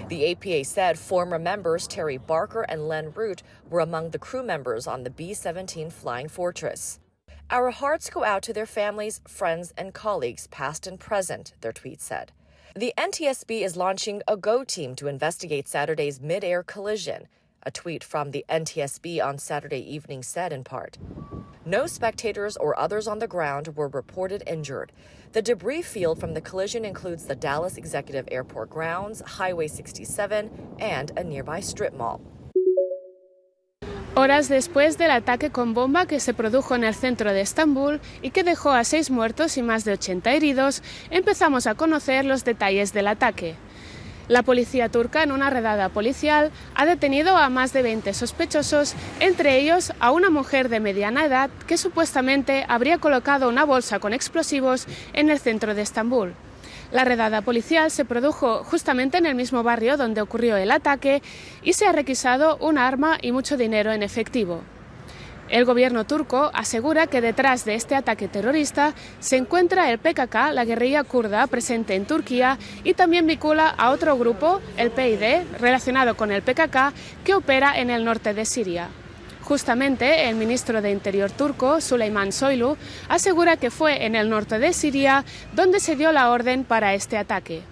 The APA said former members Terry Barker and Len Root were among the crew members on the B 17 Flying Fortress. Our hearts go out to their families, friends, and colleagues, past and present, their tweet said. The NTSB is launching a Go team to investigate Saturday's mid-air collision. A tweet from the NTSB on Saturday evening said in part. No spectators or others on the ground were reported injured. The debris field from the collision includes the Dallas Executive Airport grounds, Highway 67, and a nearby strip mall. Horas después del ataque con bomba que se produjo en el centro de Estambul y que dejó a seis muertos y más de 80 heridos, empezamos a conocer los detalles del ataque. La policía turca, en una redada policial, ha detenido a más de 20 sospechosos, entre ellos a una mujer de mediana edad que supuestamente habría colocado una bolsa con explosivos en el centro de Estambul. La redada policial se produjo justamente en el mismo barrio donde ocurrió el ataque y se ha requisado un arma y mucho dinero en efectivo. El gobierno turco asegura que detrás de este ataque terrorista se encuentra el PKK, la guerrilla kurda presente en Turquía, y también vincula a otro grupo, el PID, relacionado con el PKK, que opera en el norte de Siria. Justamente, el ministro de Interior turco, Süleyman Soylu, asegura que fue en el norte de Siria donde se dio la orden para este ataque.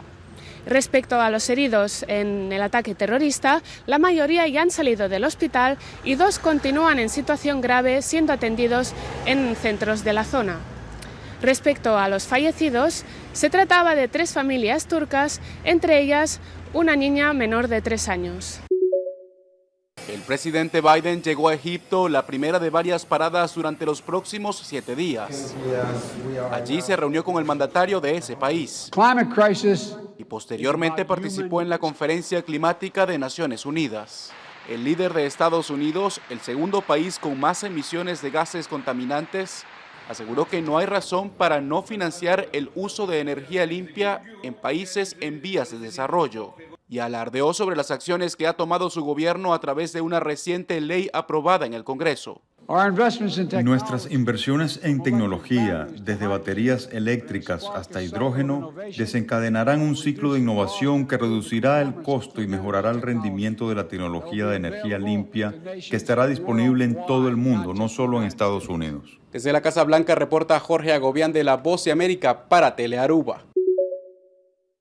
Respecto a los heridos en el ataque terrorista, la mayoría ya han salido del hospital y dos continúan en situación grave siendo atendidos en centros de la zona. Respecto a los fallecidos, se trataba de tres familias turcas, entre ellas una niña menor de tres años. El presidente Biden llegó a Egipto, la primera de varias paradas durante los próximos siete días. Allí se reunió con el mandatario de ese país. Y posteriormente participó en la Conferencia Climática de Naciones Unidas. El líder de Estados Unidos, el segundo país con más emisiones de gases contaminantes, aseguró que no hay razón para no financiar el uso de energía limpia en países en vías de desarrollo y alardeó sobre las acciones que ha tomado su gobierno a través de una reciente ley aprobada en el Congreso. Nuestras inversiones en tecnología, desde baterías eléctricas hasta hidrógeno, desencadenarán un ciclo de innovación que reducirá el costo y mejorará el rendimiento de la tecnología de energía limpia que estará disponible en todo el mundo, no solo en Estados Unidos. Desde la Casa Blanca reporta Jorge Agobián de La Voz de América para Telearuba.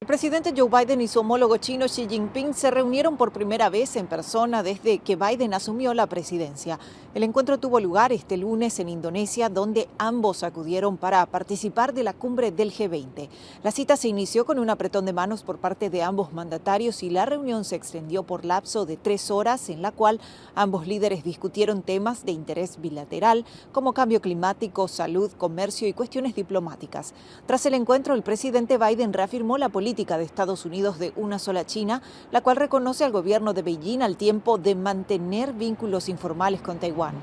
El presidente Joe Biden y su homólogo chino Xi Jinping se reunieron por primera vez en persona desde que Biden asumió la presidencia. El encuentro tuvo lugar este lunes en Indonesia, donde ambos acudieron para participar de la cumbre del G20. La cita se inició con un apretón de manos por parte de ambos mandatarios y la reunión se extendió por lapso de tres horas, en la cual ambos líderes discutieron temas de interés bilateral como cambio climático, salud, comercio y cuestiones diplomáticas. Tras el encuentro, el presidente Biden reafirmó la política de Estados Unidos de una sola China, la cual reconoce al gobierno de Beijing al tiempo de mantener vínculos informales con Taiwán.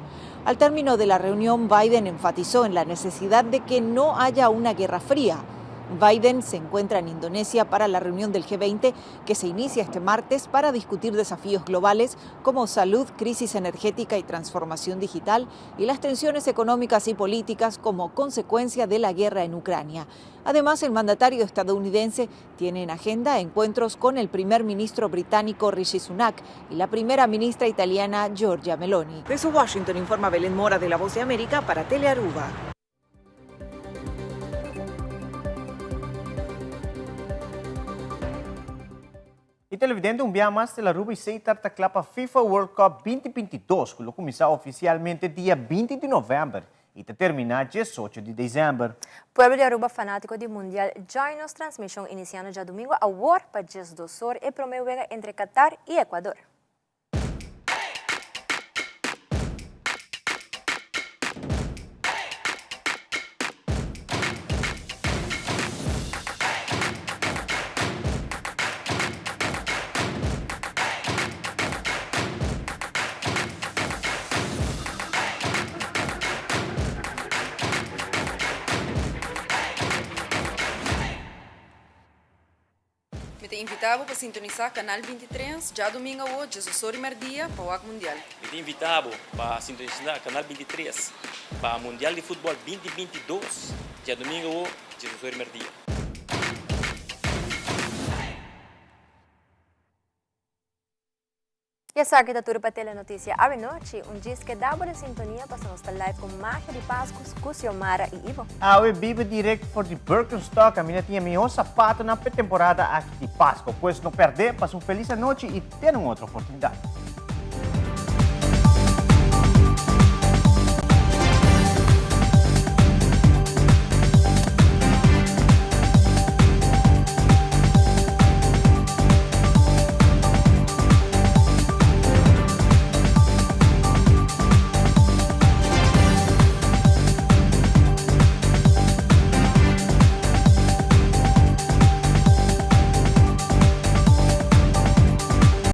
Al término de la reunión, Biden enfatizó en la necesidad de que no haya una guerra fría. Biden se encuentra en Indonesia para la reunión del G20 que se inicia este martes para discutir desafíos globales como salud, crisis energética y transformación digital y las tensiones económicas y políticas como consecuencia de la guerra en Ucrania. Además, el mandatario estadounidense tiene en agenda encuentros con el primer ministro británico Rishi Sunak y la primera ministra italiana Giorgia Meloni. Desde Washington informa Belén Mora de La Voz de América para Telearuba. E televidente un bia mas Telearuba y Setar ta cla pa FIFA World Cup 2022 cu lo cuminsa oficialmente dia 20 di november y ta termina 18 di december. Pueblo di Aruba fanatico di Mundial join nos transmision iniciando djadomingo awor pa 12 or e prome wega entre Qatar y Ecuador. Mi ta invita bo pa sintonisa Canal 23 djadomingo awo djesosor y merdia pa wak Mundial. Mi ta invita bo pa sintonisa Canal 23 pa Mundial di Futbol 2022 djadomingo awo djesosor y merdia. Y Y esaki ta tur pa Telenoticia awe nochi. Un djis keda bo den sintonia paso nos ta live cu Magia di Pascu cu Xiomara y Ivo. Awe biba direct for di Birkenstock, caminda tin e mihor zapatonan p'e temporada aki di Pasco. Pues no perde, pasa un feliz anochi y te na un otro oportunidad.